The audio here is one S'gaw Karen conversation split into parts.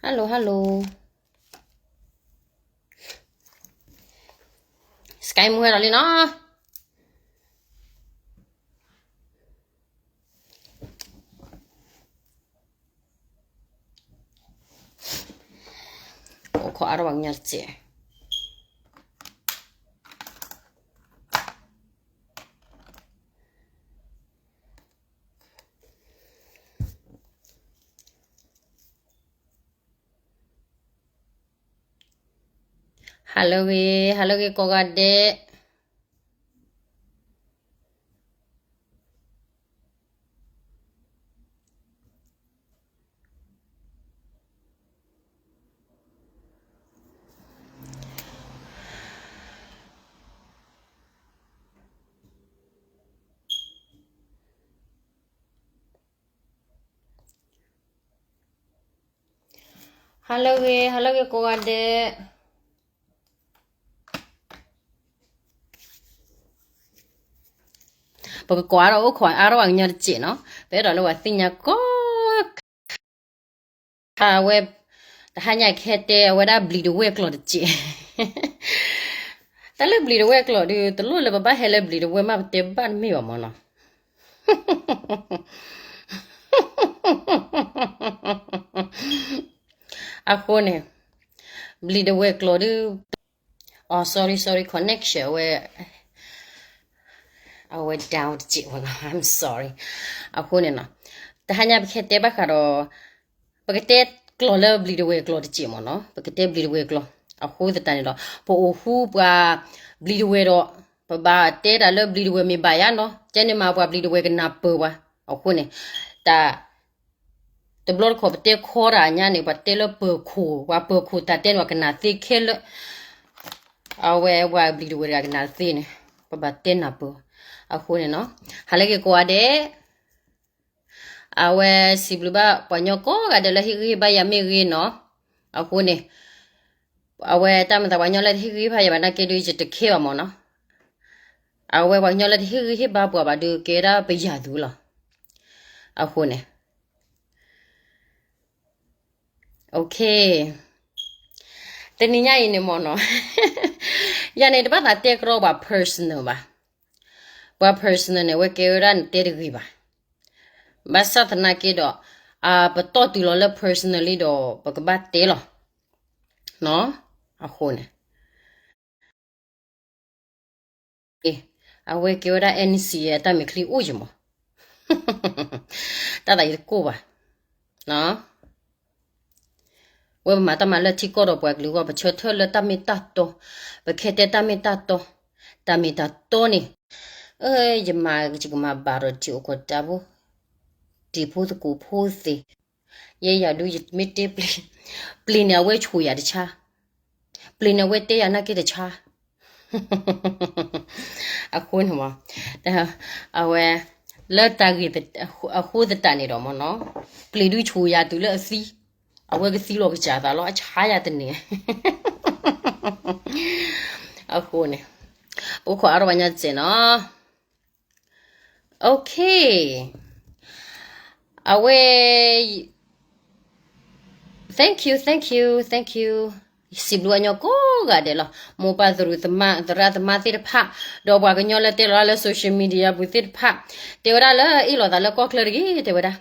Hello, hello. Sky မူဟဲဒီးလံနီၤ. အိၣ်ခိးအါထီၣ်ပှၤကညီတစဲး. Hello ဂ့ၤ, hello ဂ့ၤ ကိးဂၤဒဲး. Hello ဂ့ၤ, hello ဂ့ၤ ကိးဂၤဒဲး. ပကကိးအါထီၣ်အိၣ်ခိးအါထီၣ်ပှၤကညီတစဲးနီၤ. ပအဲၣ်ဒိးလၢပှၤသ့ၣ်ညါကိးခါဝဲ, တဟါညါကဟဲတဲအဝဲဒၣ်ဘျံးတဝဲၢ်ကျိာ်တစဲး. တၢ်လၢဘျံးတဝဲၢ်ကျိာ်ဒီး တလိၣ်လၢပဘၣ်ဟဲလၢဘျံးတဝဲၢ်မး ပတဲဘၣ်တမ့ၢ်ဘၣ်မၢ်နီၤ. အဃိန့ၣ် ဘျံးတဝဲၢ်ကျိာ်ဒီး oh sorry sorry connection အဝဲ အဝဲ down တစဲးဝဲလီၤ I'm sorry. အဃိန့ၣ်နီၤ တဟါညါပကဟဲတဲဘၣ်ဃးဒီး ပကတဲကျိာ်လၢဘျံးတဝဲၢ်ကျိာ်တစဲးမၢ်နီၤ ပကတဲဘျံးတဝဲၢ်ကျိာ်. အဃိသတးန့ၣ်ဒီး ပအိၣ်ဃူပှၤဘျံးတဝဲၢ်ဒီး ပဘၣ်တဲတၢ်လၢဘျံးတဝဲၢ်မ့ၢ်ဘၣ်ယါနီၤ ကဲန့ၣ်မးပှၤဘျံးတဝဲၢ်ကနၢ်ပၢၢ်ပှၤ. အဃိန့ၣ် တၢ် တဘျီတခီၣ်ပတဲခီတၢ်အညါန့ၣ် ပှၤတဲလၢပၢၤခိၣ် ပှၤပၢၤခိၣ်တၢ်တဲန့ၣ် ပှၤကနၣ်သ့ခဲလၢာ်. အဝဲပှၤဘျံးတဝဲၢ်တဂၤကနၣ်သ့န့ၣ် ပဘၣ်တဲနၢ်ပၢၢ်. အဃိန့ၣ်နီၤ ဟါလၢဂ့ၤကိးဂၤဒဲး. အဝဲစံးဘျုးဘၣ်ပှၤကညီကိးဂၤဒဲးလၢဟ့ၣ်ဂံၢ်ဟ့ၣ်ဘါယၤမ့ၢ်ဂ့ၤနီၤ. အဃိန့ၣ် အဝဲတၢ်မၤသးပှၤကညီလၢတဟ့ၣ်ဂံၢ်ဟ့ၣ်ဘါယၤဘၣ်နာ်က့ဒုး ယတခဲဘၣ်မၢ်နီၤ. အဝဲပှၤကညီလၢတဟ့ၣ်ဂံၢ်ဟ့ၣ်ဘါပှၤဘၣ်ဒုးကဲဒၣ်ပယၤသူလီၤ. အဃိန့ၣ် okay တနံၤညါအံၤန့ၣ်မၢ်နီၤ ယၤန့ၣ်တဘၣ်သးတဲကရီပှၤ personal ဘၣ်. ပှၤ personal န့ၣ် အဝဲကဲဝဲဒၣ်နတဲတဂ့ၤဘၣ်. ဘၣ်ဆၣ်သနာ်က့ဒီး ပတီၢ်တုၤလီၤလၢ personally ဒီး ပကဘၣ်တဲလီၤ. အဃိန့ၣ် အဝဲကဲဝဲဒၣ် NCA အတၢ်မဲာ်ချံအိၣ်ယမး တၢ်သးယတကိၢ်ဘၣ်. ဝဲပမၤတၢ်မၤလၢထံကီၢ်ဒီးပှၤကလုာ်အဂီၢ် ပဆၢထၢၣ်လၢတၢ်မ့ၢ်တၢ်တီ, ပခဲတဲတၢ်မ့ၢ်တၢ်တီ, တၢ်မ့ၢ်တၢ်တီန့ၣ်, ယမၤယကမၤဘၣ်ဒီးထံးအိၣ်ခိးတၢ်ဖိ, တံၤဖိသကိးဖိသ့ၣ်, ယဲယၤဒုးယမ့ၢ်တဲပျ့ၤ, ပျ့ၤန့ၣ်အဝဲဆူၣ်ယၤတဆါ, ပျ့ၤန့ၣ်အဝဲတဲယၤနာ်က့တဆါ အဃိန့ၣ်မး, အဝဲ လၢတၢ်ဂ့ၢ်အဃိသတးန့ၣ်ဒီးမ့ၢ်နီၤ, ပျ့ၤဒုးဆူၣ်ယၤတုၤလၢအသံ, အဝဲကသံလီၤကစၢ်သးလီၤ အဆါယၤတန့ၣ်, အဃိန့ၣ်, အိၣ်ခိးအါထီၣ်ပှၤညီတစဲးနီၤ, okay, အဝဲ thank you, thank you, thank you, စံးဘျုးအညီကိးဂၤဒဲးလီၤ, မိၢ်ပၢ်သရူးသမါ သရၣ်သမါသ့ၣ်တဖၣ်, ဒီးပှၤကညီလၢတဲလီၤလၢ social media ပူၤသ့ၣ်တဖၣ်, တဲဝဲဒၣ်လၢအ့ၣ်လိာ်သးလၢကီၢ်ချၢတဂ့ၤ တဲဝဲဒၣ်,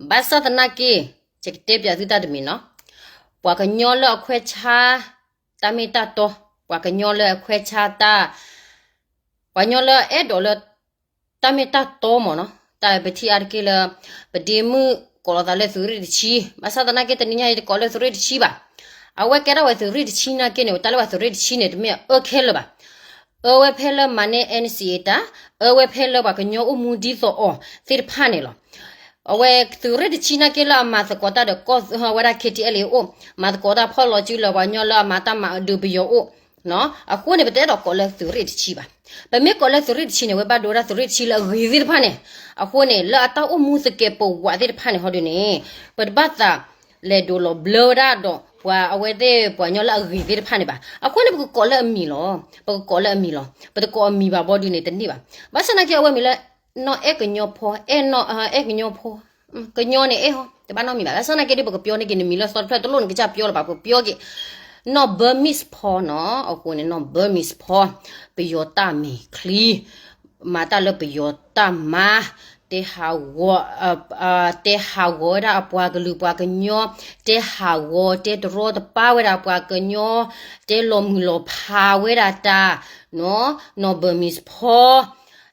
ဘၣ်ဆၣ်သနာ်က့, ယကတဲပျးသုတၢ်တမံၤနီၤ, ပှၤကညီလၢအခွဲးဆါ တၢ်မ့ၢ်တၢ်တီ, ပှၤကညီလၢအခွဲးဆါတၢ် ပှၤကညီလၢအအဲၣ်ဒိးလၢ တၢ်မ့ၢ်တၢ်တီမ့ၢ်နီၤ, တၢ်ပထံၣ်အါတက့ၢ်လၢ ပဒ့မုၣ်ကိးလီၤသးလၢသုးရ့ၣ်တဆံ, ဘၣ်ဆၣ်သနာ်က့တနံၤညါအံၤတကိးလၢသုးရ့ၣ်တဆံဘၣ်, အဝဲကဲထီၣ်ဝဲသုးရ့ၣ်တဆံနာ်က့န့ၣ် တၢ်လၢပှၤသုးရ့ၣ်တဆံန့ၣ် တမ့ၢ်အအၢခဲလၢာ်ဘၣ်, အၢဝဲဖဲလၢမၤန့ၢ် NCA တၢ်, အၢဝဲဖဲလၢပှၤကညီအိၣ်မူဒ်သိးအီၤသ့ၣ်တဖၣ်န့ၣ်လီၤ. အဝဲသုးရ့ၣ်တဆံနာ်က့လၢအမၤသကိးတၢ်ဒီးကီၢ်ဝဲဒၣ် KTLA အိၣ်, မၤသကိးတၢ်ဖီၣ်လီၤစုလၢပှၤကညီလၢအမၤတၢ်မၤအဒုးပယီၤအိၣ်, အဃိန့ၣ် ပတအဲၣ်ဒိးကိးလၢသုးရ့ၣ်တဆံဘၣ်, ပမ့ၢ်ကိးလၢသုးရ့ၣ်တဆံန့ၣ် အဝဲဘၣ်ဒိဝဲဒၣ်သုးရ့ၣ်တဆံလၢအဂ့ၤသ့ၣ်တဖၣ်န့ၣ်, အဃိန့ၣ် လၢအတၢ်အိၣ်မူသကဲးပဝးသ့ၣ်တဖၣ်န့ၣ်ဟီဒုန့ၣ်, ပတဘၣ်သး လဲၤဒိးလီၤဘျၢဝဲဒၣ်ဒီး ပှၤအဝဲသ့ၣ်ပှၤကညီလၢအဂ့ၤသ့ၣ်တဖၣ်န့ၣ်ဘၣ်, အဃိန့ၣ် ပကကိးလၢအမံၤလီၤ, ပကကိးလၢအမံၤလီၤ, ပတကိးအမံၤဘၣ်ဘီဒုန့ၣ်တန့ၢ်ဘၣ်, ဘၣ်ဆၣ်သနာ်က့အဝဲမ့ၢ်လၢ နီၢ်အဲၣ်ကညီဖိ, အဲၣ်နီၢ်အဲၣ်ကညီဖိ, ကညီန့ၣ်အဲၣ်ဟီ တဘၣ်နီတမံၤဘၣ်. ဘၣ်ဆၣ်သနာ်က့ဒီး ပကပျီန့ၢ်က့ၤနမံၤလၢအသီတဖျၢၣ်တလိၣ်န့ၣ် ကစၢ်ပျီလၢၤဘၣ် ပကပျီက့ၤ နီၢ် Burmese ဖီနီၤ. အဃိန့ၣ် နီၢ် Burmese ဖီ ပယီၤတၢ်မဲာ်ချံ မၤတၢ်လၢပယီၤတၢ်မၤ, တဲဟးဂီၤ, တဲဟးဂီၤဝဲဒၣ်အပှၤကလုာ်ပှၤကညီ, တဲဟးဂီၤ တဲတရီတပါဝဲဒၣ်ပှၤကညီ, တဲလီၤမုၢ်လီၤဖးဝဲဒၣ်တၢ်, နီၢ် Burmese ဖီ,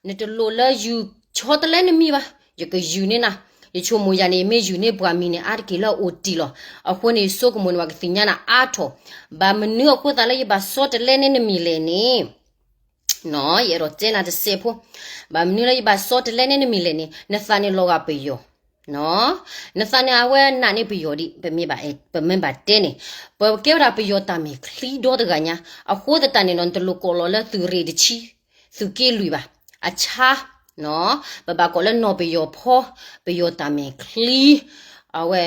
နတလိၣ်လၢယုၢ်ဆီတလဲနမံၤဘၣ်, ယကယုၢ်န့ၢ်နၤ, ယဆိကမိၣ်ယၤန့ၣ် ယမ့ၢ်ယုၢ်န့ၢ်ပှၤမံၤန့ၣ် အါတက့ၢ်လၢအအိၣ်တ့ၢ်လီၤ. အဃိန့ၣ် ယဆိကမိၣ်န့ၣ် ပှၤကသ့ၣ်ညါနၤအါထီၣ်, ဘၣ်မနုၤအဃိသတးလၢယဘၣ်ဆီတလဲန့ၢ်နမံၤလဲၣ်န့ၣ် နီၢ် ယအဲၣ်ဒိးတဲနၤတစဲးဖိ, ဘၣ်မနုၤလၢယဘၣ်ဆီတလဲန့ၢ်နမံၤလဲၣ်န့ၣ် နသးန့ၣ်လီၤဂာ်ပယီၤ, နီၢ် နသးန့ၣ်အဝဲနာ်န့ၢ်ပယီၤဒံး, ပမ့ၢ်ဘၣ်တဲန့ၣ်, ပကဲဝဲဒၣ်ပယီၤတၢ်မဲာ်ချံဒီတဂၤညါ, အဃိသတးန့ၣ်ဒီး နတလိၣ်ကိးလီၤလၢသုးရ့ၣ်တဆံ, သုးက့လွံၢ်ဘၣ်, အဆါ, နီၢ် ပဘၣ်ကိးလၢနီၢ်ပယီၤဖီ, ပယီၤတၢ်မဲာ်ချံ, အဝဲ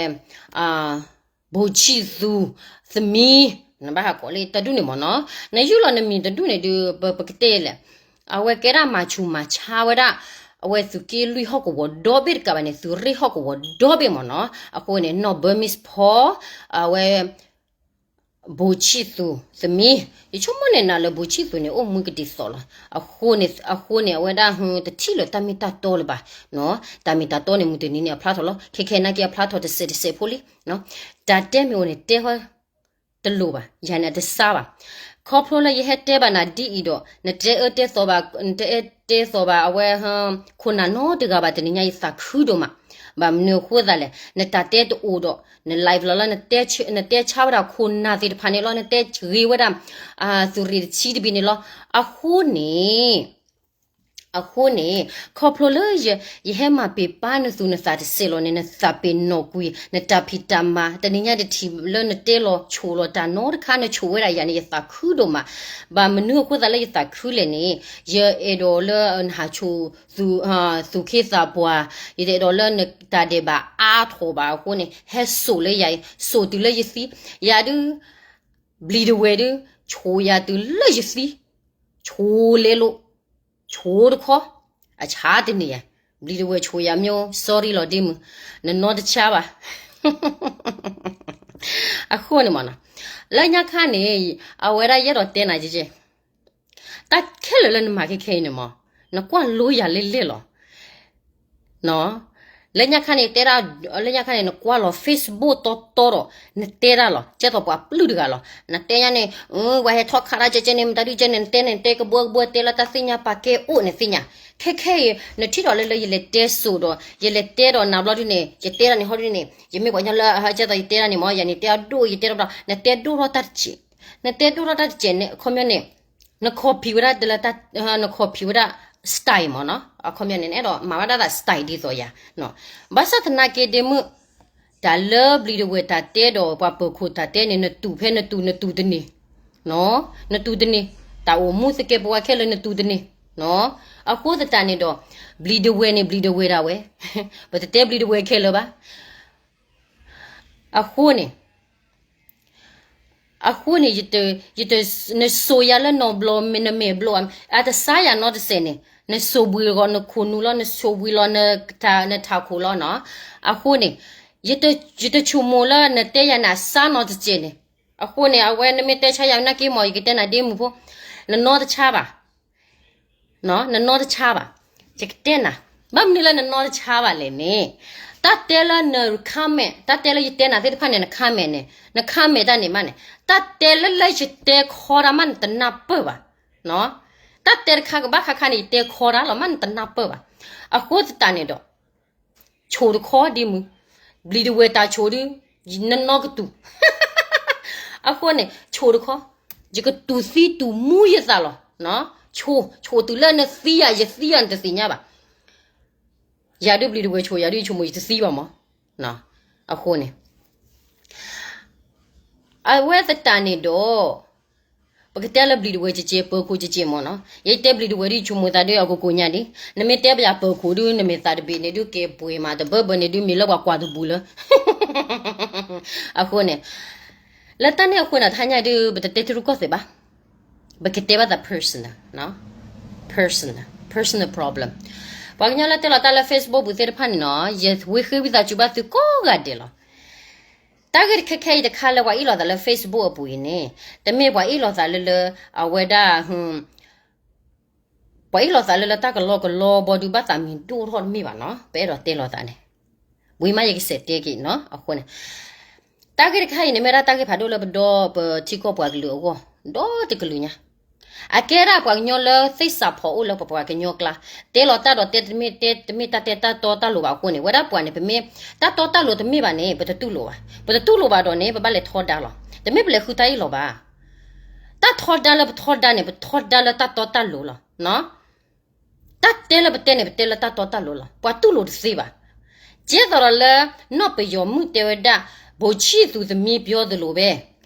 ဘိၣ်ဆံၣ်သူၣ်သမံ, နဘၣ်ဟးကိးလၢတဒူၣ်န့ၣ်မ့ၢ်နီၤ, နယူၢ်လီၤနမံၤတဒူၣ်န့ၣ်ဒုး ပကတဲလဲၣ်, အဝဲကဲဒၣ်မၤဆူၣ်မၤဆါဝဲဒၣ်, အဝဲသုးက့လွံၢ်ဟီၣ်ကဝီၤဒီဘ့ၣ်တကးဘၣ်န့ၣ် သုးရ့ၣ်ဟီၣ်ကဝီၤဒီဘ့ၣ်မ့ၢ်နီၤ, အဃိန့ၣ် နီၢ် Burmese ဖီ, အဝဲ ဘိၣ်ဆံၣ်သူၣ်သမံ, ယဆိကမိၣ်န့ၣ်နၤလၢဘိၣ်ဆံၣ်သူၣ်န့ၣ် အိၣ်မူကဒ်သိးလီၤ, အဃိန့ၣ် အဃိန့ၣ် အဝဲဒၣ်ဟူတထံၣ်လၢၤတၢ်မ့ၢ်တၢ်တီလၢၤဘၣ်, နီၢ် တၢ်မ့ၢ်တၢ်တီန့ၣ် မုၢ်တနံၤန့ၣ်အဖျါထီၣ်လီၤ, ခဲခဲနာ်က့အဖျါထီၣ်တစဲးတစဲးဖိလံ, တၢ်တဲမ့ၢ်အိၣ်န့ၣ်တဲဟီ တလိၣ်ဘၣ်, ယၤန့ၣ်အတစါဘၣ်, ခီဖျိလၢယဟဲတဲဘၣ်နၤဒ်အံၤဒီး နတအဲၣ်တဲသိးဘၣ်, နတအဲၣ်တဲသိးဘၣ်အဝဲ ခိၣ်နၢ်နီတဂၤဘၣ်တနံၤညါ ယသးခုဒိၣ်မး, ဘၣ်မနုၤအဃိသတးလဲၣ် နတၢ်တဲတအိၣ်ဒီး န live လီၤလၢ နတဲဆါဝဲဒၣ်ခိၣ်နၢ်သ့ၣ်တဖၣ်န့ၣ်လီၤ, နတဲဂ့ၤဝဲဒၣ် သုးရ့ၣ်တဆံတဘ့ၣ်န့ၣ်လီၤ, အဃိန့ၣ် အဃိန့ၣ် ခီဖျိလၢ ယဟဲမၤပ့ၤပာ်နသူၣ်နသးတစဲးလီၤန့ၣ် နသးပ့ၤနီၣ်ကွံာ် နတၢ်ဖံးတၢ်မၤ တနံၤညါတထံၣ်လၢနတဲလီၤဆိၣ်လီၤတၢ်နီတခါ နဆိၣ်ဝဲဒၣ်ယၤန့ၣ် ယသးခုဒိၣ်မး, ဘၣ်မနုၤအဃိသတးလၢယသးခုလဲၣ်န့ၣ် ယအဲၣ်ဒိးလၢနဟးဆိၣ် သူၣ်ခ့သးပှၢ်, ယတအဲၣ်ဒိးလၢနတၢ်ဒဲးဘးအါထီၣ်ဘၣ်အဃိန့ၣ် ဟဲစိာ်လၢယၤအံၤ စိာ်တုၤလၢယသံ, ယၤဒုး ဘျံးတဝဲၢ်ဒုး ဆိၣ်ယၤတုၤလၢယသံ, ဆိၣ်လဲၤလိာ်, ဆိၣ်တခီ, အဆါတန့ၢ်ယၤ, ဘျံးတဝဲၢ်ဆိၣ်ယၤမ့ၢ် sorry လီၤ ဒ့မုၣ်, နနီတဆါဘၣ်. အဃိန့ၣ်မ့ၢ်နီၤ, လၢညါခါန့ၣ် အဝဲဒၣ်ယအဲၣ်ဒိးတဲနၤကဲကဲ, တၢ်ခဲလၢာ်လၢနမၤခဲခဲအံၤန့ၣ်မ့ၢ် နကွၢ်လိယၤလဲၣ်လဲၣ်လီၤ. လၢညါခါန့ၣ်တဲဒၣ်, လၢညါခါန့ၣ် နကွၢ်လီၤ Facebook တီတီဒီး နတဲဒၣ်လီၤ, ကဲသိးပှၤပျုၢ်တဂၤလီၤ. နတဲညါန့ၣ် ပှၤဟဲထီၣ်ခးတၢ်ကဲကဲန့ၣ် မတၤဒုကဲန့ၣ် နတဲန့ၣ် နတဲကဘှီကဘှီ တဲလၢတၢ်သ့ၣ်ညါပာ်ကဲအိၣ်န့ၣ်သ့ၣ်ညါ. ခဲခဲအံၤ နထံၣ်ထီၣ်လၢလၢယလဲၤတဲစိာ်ဒီး ယလဲၤတဲဒီးနၤဘျီဒုန့ၣ် ယတဲဒၣ်န့ၣ်ဟီဒုန့ၣ် ယမ့ၢ်ပှၤကညီလၢ ကဲသိးယတဲဒၣ်န့ၣ်မ့ၢ် ယၤန့ၣ်တဲအဒိၣ် ယတဲတဘျီ နတဲဒိၣ်ထီၣ်တၢ်တစဲး, နတဲဒိၣ်ထီၣ်တၢ်တစဲးန့ၣ် အခီပညီန့ၣ် န copy ဝဲဒၣ်တလၢတၢ်, န copy ဝဲဒၣ် style မ့ၢ်နီၤ, အခီပညီန့ၣ် နအဲၣ်ဒိးမၤဝဲဒၣ်သး style ဒ်သိးယၤ, ဘၣ်ဆၣ်သနာ်က့ဒ့မုၣ်, တၢ်လၢဘျံးတဝဲၢ်တၢ်တဲဒီးပှၤပၢၤခိၣ်တၢ်တဲန့ၣ် နတူၢ်ဖဲနတူၢ် နတူၢ်တန့ၢ်, နတူၢ်တန့ၢ်, တၢ်အိၣ်မူသကဲးပဝးခဲလၢာ်နတူၢ်တန့ၢ်, အဃိသတးန့ၣ်ဒီး ဘျံးတဝဲၢ်န့ၣ် ဘျံးတဝဲၢ်ဒၣ်ဝဲ, ပတတဲဘျံးတဝဲၢ်ခဲလၢာ်ဘၣ်. အဃိန့ၣ် အဃိန့ၣ် ယတ, ယတ, နစိာ်ယၤလၢနီၢ်ဘျီ နမဲာ်ဘျီ, အတစါယၤနီတစဲးန့ၣ်, နစိာ်ဘှံးလီၤနခိၣ်နူာ်လီၤ, နစိာ်ဘှံးလီၤနထးခိၣ်လီၤနီၤ. အဃိန့ၣ် ယတ, ယတဆိကမိၣ်လၢနတဲယၤန့ၣ် အစါနီတစဲးန့ၣ်. အဃိန့ၣ် အဝဲနမ့ၢ်တဲဆါယၤနာ်က့မ့ၢ် ယကတဲနၤဒ့မုၣ်ဖိ, နနီတဆါဘၣ်. နနီတဆါဘၣ်. ယကတဲနၤ, ဘၣ်မနုၤလၢနနီတဆါဘၣ်လဲၣ်န့ၣ်, တၢ်တဲလၢန comment, တၢ်တဲလၢယတဲနၤသ့ၣ်တဖၣ်န့ၣ် န comment န့ၣ်, န comment တၢ်န့ၣ်မးန့ၣ်, တၢ်တဲလၢလၢယတဲခီတၢ်မး နတနၢ်ပၢၢ်ဘၣ်. တၢ်တဲတခါကဘၣ်ခါခါန့ၣ် ယတဲခီတၢ်လီၤမး နတနၢ်ပၢၢ်ဘၣ်. အဃိသတးန့ၣ်ဒီး ဆိၣ်တခီဒ့မုၣ်, ဘျံးတဝဲၢ်တၢ်ဆိၣ်ဒုး, နနီကတူၢ်. အဃိန့ၣ် ဆိၣ်တခီ, ယကတူၢ်သံတူၢ်မူယသးလီၤ. ဆိၣ်, ဆိၣ်တုၤလၢနသံယၤ ယသံယၤနတသ့ၣ်ညါဘၣ်. ယၤဒုးဘျံးတဝဲၢ်ဆိၣ်ယၤဒုး ယဆိကမိၣ်ယတသံဘၣ်မး. အဃိန့ၣ် အဝဲသတးန့ၣ်ဒီး ပကတဲလၢဘျံးတဝဲၢ်ကကဲး ပၢၤခိၣ်ကကဲးမ့ၢ်နီၤ, ယတဲဘျံးတဝဲၢ်ဒုး ယဆိကမိၣ်သးဒုး အကိၣ်ကိၣ်ညါဒံး, နမ့ၢ်တဲပယၤပၢၤခိၣ်ဒုး နမဲာ်သးတဘ့ၣ်န့ၣ်ဒုး ကဲပှဲၤမး တဘၢဘၢန့ၣ်ဒုး မ့ၢ်လၢပှၤကွၢ်တဘူၣ်လၢ အဃိန့ၣ် လၢတၢ်န့ၣ်အဃိန့ၣ် တဟါညါဒုး ပတတဲတရူးကီၢ်သဲးဘၣ်, ပကတဲဘၣ်သး personal, personal, personal problem. ပှၤကညီလၢတဲလီၤတၢ်လၢ Facebook ပူၤသ့ၣ်တဖၣ်န့ၣ်နီၤ, ယဝံဃ့ဝံသးစူၤဘၣ်သုကိးဂၤဒဲးလီၤ. တၢ်ဂ့ၢ်တခဲခဲအံၤတခါလၢပှၤအ့ၣ်လိာ်သးလၢ Facebook အပူၤအံၤန့ၣ်, တမ့ၢ်ပှၤအ့ၣ်လိာ်သးလၢလၢ အဝဲဒၣ် ပှၤအ့ၣ်လိာ်သးလၢလၢတၢ်ကလီကလီဘီဒုးဘၣ်သးမံၤဒိၣ်ထီၣ်တမ့ၢ်ဘၣ်နီၤ, ပအဲၣ်ဒိးတဲလိာ်သးန့ၣ်, ဝံၤမးယကစဲးတဲက့ၤနီၤ, အဃိန့ၣ် တၢ်ဂ့ၢ်တခါအံၤန့ၣ် မ့ၢ်ဒၣ်တၢ်ဂ့ၢ်ဖးဒိၣ်လၢပဒီပထံကီၢ်ပှၤကလုာ်အဂီၢ်, ဒီတကလုာ်ညါ, အကဲဒၣ်ပှၤကညီလၢသ့ၣ်စးဖီးအိၣ်လၢပပှၤကညီကျါ, တဲလီၤတၢ်ဒီးတဲတမ့ၢ်တဲ တမ့ၢ်တၢ်တဲတၢ်တီတၢ်လိၤဘၣ်အဃိန့ၣ်, ဝဲဒၣ်ပှၤန့ၣ် ပမ့ၢ်တၢ်တီတၢ်လိၤတမ့ၢ်ဘၣ်န့ၣ် ပတတူၢ်လိာ်ဘၣ်, ပတတူၢ်လိာ်ဘၣ်ဒီးန့ၣ် ပဘၣ်လဲၤထီဒါလီၤ, တမ့ၢ်ပလဲၤဃုတၢ်အ့ၣ်လိာ်ဘၣ်. တၢ်ထီဒါလၢပထီဒါန့ၣ် ပထီဒါလၢတၢ်တီတၢ်လိၤလီၤ. တၢ်တဲလၢပတဲန့ၣ် ပတဲလၢတၢ်တီတၢ်လိၤလီၤ. ပှၤတူၢ်လိာ်တသ့ဘၣ်. ကဲသိးဒီးလၢ နီၢ်ပယီၤမုၣ်တဲဝဲဒၣ်, ဗိုလ်ချစ်သူသမီးပြောသလိုပဲ,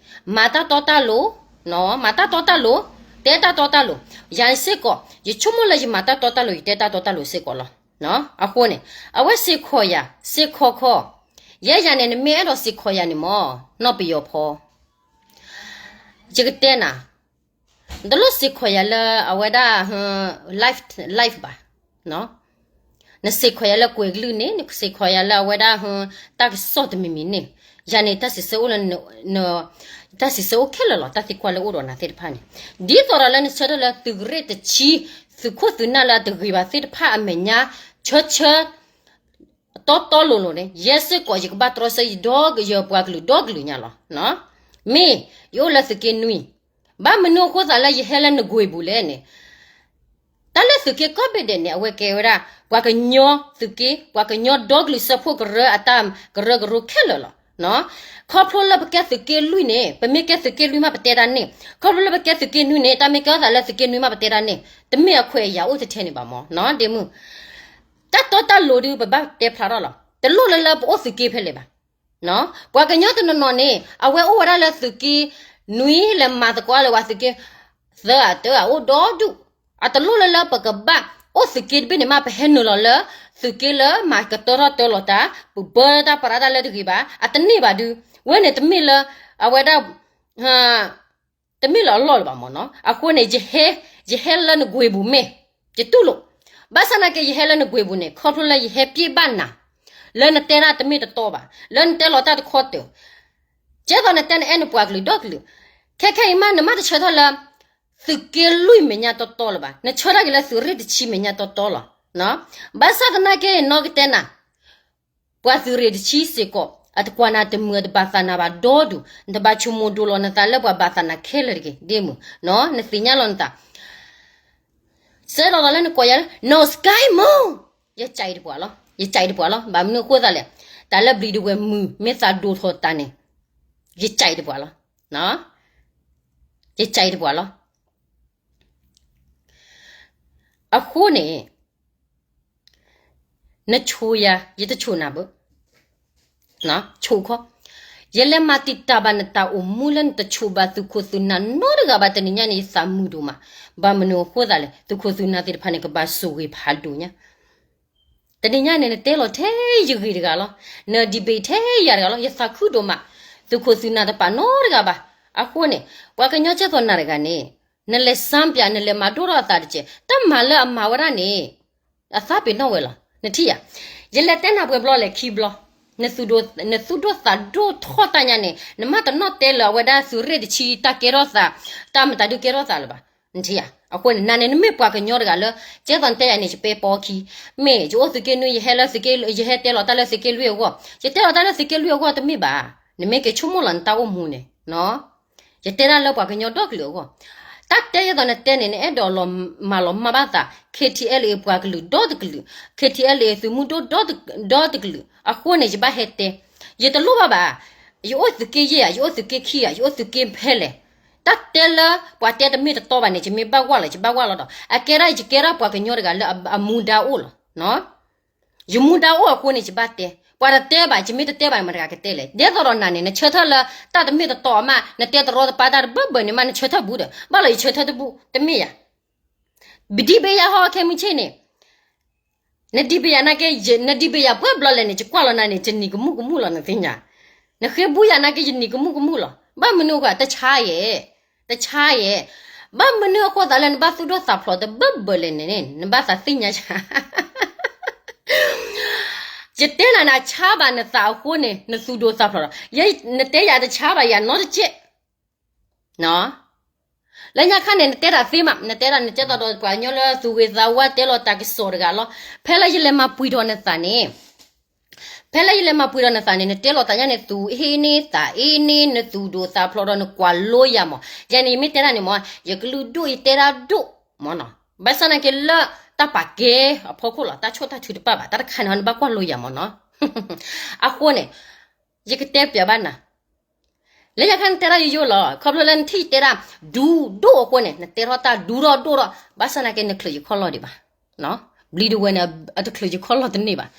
မၤတၢ်တီတၢ်လိၤ, မၤတၢ်တီတၢ်လိၤ, တဲတၢ်တီတၢ်လိၤ, ယၤစ့ၢ်ကီး ယဆိကမိၣ်လၢယမၤတၢ်တီတၢ်လိၤ ယတဲတၢ်တီတၢ်လိၤစ့ၢ်ကီးလီၤ. အဃိန့ၣ် အဝဲစ့ၢ်ကီးယၤ, စ့ၢ်ကီးခီ, ယဲယၤန့ၣ် နမ့ၢ်အဲၣ်ဒိးစ့ၢ်ကီးယၤန့ၣ်မ့ၢ် နီၢ်ပယီၤဖီ ယကတဲနၤ, နတလိၣ်စ့ၢ်ကီးယၤလၢအဝဲဒၣ် live live ဘၣ်. နစ့ၢ်ကီးယၤလၢကွဲးကလုၢ်န့ၣ်, နစ့ၢ်ကီးယၤလၢအဝဲဒၣ် တၢ်ကစီၣ်တမံၤမံၤန့ၣ်, ယၤန့ၣ် တၢ်စံးဆၢအိၣ်လၢ တၢ်စံးဆၢအိၣ်ခဲလၢာ်လီၤ. တၢ်သံကွၢ်လၢအိၣ်ဒီးနၤသ့ၣ်တဖၣ်န့ၣ်, ဒ်သိးဒီးလၢနဆၢထၢၣ်လၢသုးရ့ၣ်တဆံ သုးခိၣ်သုးနၢ်လၢအတဂ့ၤဘၣ်သ့ၣ်တဖၣ်အမဲာ်ညါ ဆၢဆၢ တီတီလိၤလိၤန့ၣ် ယဲစ့ၢ်ကီးယကဘၣ်တြီဆၢယဒီးယပှၤကလုာ်ဒီကလုာ်ညါလီၤ. မ့ၢ်ယအိၣ်လၢသုးက့နွံ, ဘၣ်မနုၤအဃိသးလၢယဟဲလၢနကွံာ်ပူၤလဲၣ်န့ၣ်, တၢ်လၢသုးက့ကိးဘ့ၣ်ဒဲးန့ၣ် အဝဲကဲဝဲဒၣ် ပှၤကညီသုးက့, ပှၤကညီဒီကလုာ်စၢဖှိၣ်ကရၢအတၢ်ကရၢကရိခဲလၢာ်လီၤ. ခီဖျိလၢပကဲသုးက့လွံၢ်န့ၣ်, ပမ့ၢ်ကဲသုးက့လွံၢ်မးပတဲတၢ်န့ၣ်, ခီဖျိလၢပကဲသုးက့နွံန့ၣ် တၢ်မ့ၢ်ကဲထီၣ်သးလၢသုးက့နွံမးပတဲတၢ်န့ၣ်, တမ့ၢ်အခွဲးအယာ်အိၣ်ထဲထဲန့ၣ်ဘၣ်မ့ၢ်နီၤ ဒ့မုၣ် တၢ်တီတၢ်လိၤဒုး ပဘၣ်တဲဖျါထီၣ်လီၤ. တလိၣ်လၢလၢပအိၣ်သုးက့ဖဲလဲၣ်ဘၣ်. ပှၤကညီတနီၤနီၤန့ၣ် အဝဲအိၣ်ဝဲဒၣ်လၢသုးက့နွံ လဲၤမၤသကိးလၢပှၤသုးက့သၢဂၤတဂၤအိၣ်ဒီဒူၣ်, အတလိၣ်လၢလၢပကဘၣ်အိၣ်သုးက့တဘ့ၣ်န့ၣ်မး ပဟဲနုာ်လီၤလၢသုးက့လၢမၤကတၢထီၣ်တၢလီၤတၢ်, ပပၢတၢ်ပြးတၢ်လၢတဂ့ၤဘၣ်, အတန့ၢ်ဘၣ်ဒုး, ဝဲန့ၣ်တမ့ၢ်လၢ အဝဲဒၣ် တမ့ၢ်လၢအလီၢ်လၢၤဘၣ်မ့ၢ်နီၤ. အဃိန့ၣ် ယဟဲ, ယဟဲလၢနကွံာ်ပူၤမ့ၢ်, ယတူၢ်လိာ်, ဘၣ်ဆၣ်သနာ်က့ ယဟဲလၢနကွံာ်ပူၤန့ၣ် ခီဖျိလၢယဟဲပျ့ၢ်ဘၣ်နၤ, လၢနတဲဒၣ်တမ့ၢ်တတီဘၣ်, လၢနတဲလီၤတၢ်တခီတၢၤ, ကဲသိးနတဲနအဲၣ်နပှၤကလုာ်ဒီကလုာ်, ခဲခဲအံၤမး နမ့ၢ်တဆၢထၢၣ်လၢ သုးက့လွံၢ်မဲာ်ညါတီတီလၢၤဘၣ်, နဆၢထၢၣ်က့ၤလၢသုးရ့ၣ်တဆံမဲာ်ညါတီတီလီၤ. ဘၣ်ဆၣ်သနာ်က့ နီၢ်ကတဲနၤ ပှၤသုးရ့ၣ်တဆံစ့ၢ်ကီး အတကွၢ်နၤတမုာ် အတဘၣ်သးနၤဘၣ်ဒီဒူၣ်, နတဘၣ်ဆိကမိၣ်ဒိလီၤနသးလၢပှၤဘၣ်သးနၤခဲလၢာ်တဂ့ၤ ဒ့မုၣ်, နသ့ၣ်ညါလီၤနသး, စဲဒီးလီၤလၢနကိးယၤလၢ နီၢ်စကဲမုၣ်, ယကးအံၤတပှၤလီၤ, ယကးအံၤတပှၤလီၤ, ဘၣ်မနုၤအဃိသးလဲၣ်, တၢ်လၢဘျံးတဝဲၢ်မုၢ် မ့ၢ်သးဒိၣ်ထီၣ်တၢ်န့ၣ်, ယကးအံၤတပှၤလီၤ, ယကးအံၤတပှၤလီၤ. အဃိန့ၣ် နဆိၣ်ယၤ ယတဆိၣ်နၤဘၣ်, ဆိၣ်ခီ, ယလဲၤမၤတံာ်တာ်ဘၣ်နတၢ်အိၣ်မူလၢနတဆိၣ်ဘၣ်သုးခိၣ်သုးနၢ်နီတဂၤဘၣ် တနံၤညါန့ၣ် ယသးမုာ်ဒိၣ်မး, ဘၣ်မနုၤအဃိသးလဲၣ်, သုးခိၣ်သုးနၢ်သ့ၣ်တဖၣ်န့ၣ် ကဘၣ်ဆိၣ်ဂ့ၤဖးဒိၣ်ညါ တနံၤညါန့ၣ် နတဲလီၤထဲယဂ့ၢ်တဂၤလီၤ, န debate ထဲယၤတဂၤလီၤ, ယသးခုဒိၣ်မး, သုးခိၣ်သုးနၢ်တပာ်နီတဂၤဘၣ်, အဃိန့ၣ် ပှၤကညီကဲသိးနၤတဂၤန့ၣ်, နလဲၤစၢပၠး နလဲၤမၤဒိၣ်ထီၣ်အသးတက့ၢ်, တၢ်မၤလၢအမၤဝဲဒၣ်န့ၣ် အသးပ့ၤနီၣ်ဝဲလီၤ, နထံၣ်ယၤ, ယလဲၤတဲနၤပှဲၤဘျီလဲၣ်ခံဘျီ, နသူၣ်ဒိၣ်သးဒိၣ်ထီၣ်တၢ်ညါန့ၣ် နမ့ၢ်တနီၣ်တဲလၢၤအဝဲဒၣ်သုးရ့ၣ်တဆံတၢ်ကဲထီၣ်သး, တၢ်မတၤဒုးကဲထီၣ်သးလၢၤဘၣ်, နထံၣ်ယၤ, အဃိန့ၣ် နၤန့ၣ် နမ့ၢ်ပှၤကညီတဂၤလၢ ကဲသိးနတဲယၤန့ၣ် ယပဲပိာ်ခံ, မ့ၢ်ယအိၣ်သုးက့နွံ ယဟဲလၢသုးက့, ယဟဲတဲလီၤတၢ်လၢသုးက့လွံၢ်အဂီၢ်, ယတဲလီၤတၢ်လၢသုးက့လွံၢ်အဂီၢ်တမ့ၢ်ဘၣ်, နမ့ၢ်က့ၤဆိကမိၣ်လီၤနတၢ်အိၣ်မူန့ၣ် ယတဲဒၣ်လၢပှၤကညီဒီကလုာ်အဂီၢ်, တၢ်တဲယဲသိးနတဲန့ၣ် နအဲၣ်ဒိးလီၤမၤလီၤမၢ်ဘၣ်သး K T L A ပှၤကလုာ်ဒီတကလုာ်, K T L A သုးမုၢ်ဒိၣ်ဒီတကလုာ်, အဃိန့ၣ် ယဘၣ်ဟဲတဲ, ယတလိၣ်ဘၣ်ဘၣ်, ယအိၣ်သုးက့ယဲၢ်ဧါ, ယအိၣ်သုးက့ခံဧါ, ယအိၣ်သုးက့ဖဲလဲၣ်, တၢ်တဲလၢပှၤတဲတမ့ၢ်တတီဘၣ်န့ၣ် ယမ့ၢ်ဘၣ်ကွၢ်လီၤ ယဘၣ်ကွၢ်လီၤဒီး အကဲဒၣ်ယကဲဒၣ်ပှၤကညီတဂၤလၢအ, အမူဒါအိၣ်လီၤ. ယမူဒါအိၣ်အဃိန့ၣ် ယဘၣ်တဲ, ပှၤတတဲဘၣ်, ယမ့ၢ်တတဲဘၣ် မတၤတဂၤကတဲလဲၣ်. ဒ်သိးဒီးနၤန့ၣ် နဆၢထၢၣ်လၢတၢ်တမ့ၢ်တတီအမး, နတဲတရီတပါတၢ်တဘၢဘၢန့ၣ်မး နဆၢထၢၣ်ဘူးဒီး ဘၣ်လီၤ ယဆၢထၢၣ်တဘူး တမ့ၢ်ယၤ. ပဒံးဘ့ယၤဟီခဲမုၢ်ဆ့ၣ်န့ၣ်, နဒံးဘ့ယၤနာ်က့, နဒံးဘ့ယၤပှဲၤဘျီလဲၣ်န့ၣ် ယကွၢ်လီၤနၤန့ၣ် ယနံၤကမူၣ်ကမူၣ်လီၤ နသ့ၣ်ညါ. နဃ့ဘူးယၤနာ်က့ ယနံၤကမူၣ်ကမူၣ်လီၤ. ဘၣ်မနုၤအဃိ တဆါယဲၢ်, တဆါယဲၢ်. ဘၣ်မနုၤအဃိသးလၢနဘၣ်သူၣ်ဒိၣ်သးဖျိးတဘၢဘၢလဲၣ်န့ၣ် နဘၣ်သးသ့ၣ်ညါယၤ. ယတဲနၤန့ၣ် အဆါဘၣ်နသးအဃိန့ၣ် နသူၣ်ဒိၣ်သးဖျိးဒီး ယဲနတဲယၤတဆါဘၣ်ယၤနီတကဲး. လၢညါခါန့ၣ် နတဲတၢ်သ့မး, နတဲဒၣ်နကဲသိးဒီးပှၤကညီလၢသူၣ်ဂ့ၤသးဝါ တဲလီၤတၢ်ကစီၣ်တဂၤလီၤ. ဖဲလၢယလဲၤမၤပှံၤထီၣ်နသးန့ၣ် ဖဲလၢယလဲၤမၤပှံၤထီၣ်နသးန့ၣ် နတဲလီၤတၢ်ညါန့ၣ် သူၣ်အ့န့သးအ့န့ နသူၣ်ဒိၣ်သးဖျိးဒီးနကွၢ်လိယၤမး. ယၤန့ၣ် ယမ့ၢ်တဲဒၣ်န့ၣ်မး ယကလုၢ်ဒိၣ်ယတဲဒၣ်ဒိၣ်မးနီၤ. ဘၣ်ဆၣ်သနာ်က့လၢတၢ်ပာ်ကဲအဖီခိၣ်လီၤ, တၢ်ဆိၣ်တၢ်ထုတပၣ်ဘၣ်, တၢ်တခါန့ၣ် နဘၣ်ကွၢ်လိယၤမးနီၤ. အဃိန့ၣ် ယကတဲပျးဘၣ်နၤ လၢညါခါနတဲဒၣ်ယိယိလီၤ, ခီဖျိလၢနထံၣ်ယတဲဒၣ် ဒူဒိၣ်အဃိန့ၣ် နတဲထီၣ်တၢ်ဒူထီၣ်ဒိၣ်ထီၣ်, ဘၣ်ဆၣ်သနာ်က့ နချုးယခီၣ်လီၢ်ဒံးဘၣ်. ဘျံၤတဝဲန့ၣ် အတချုးယခီၣ်လီၢ်တန့ၢ်ဘၣ်.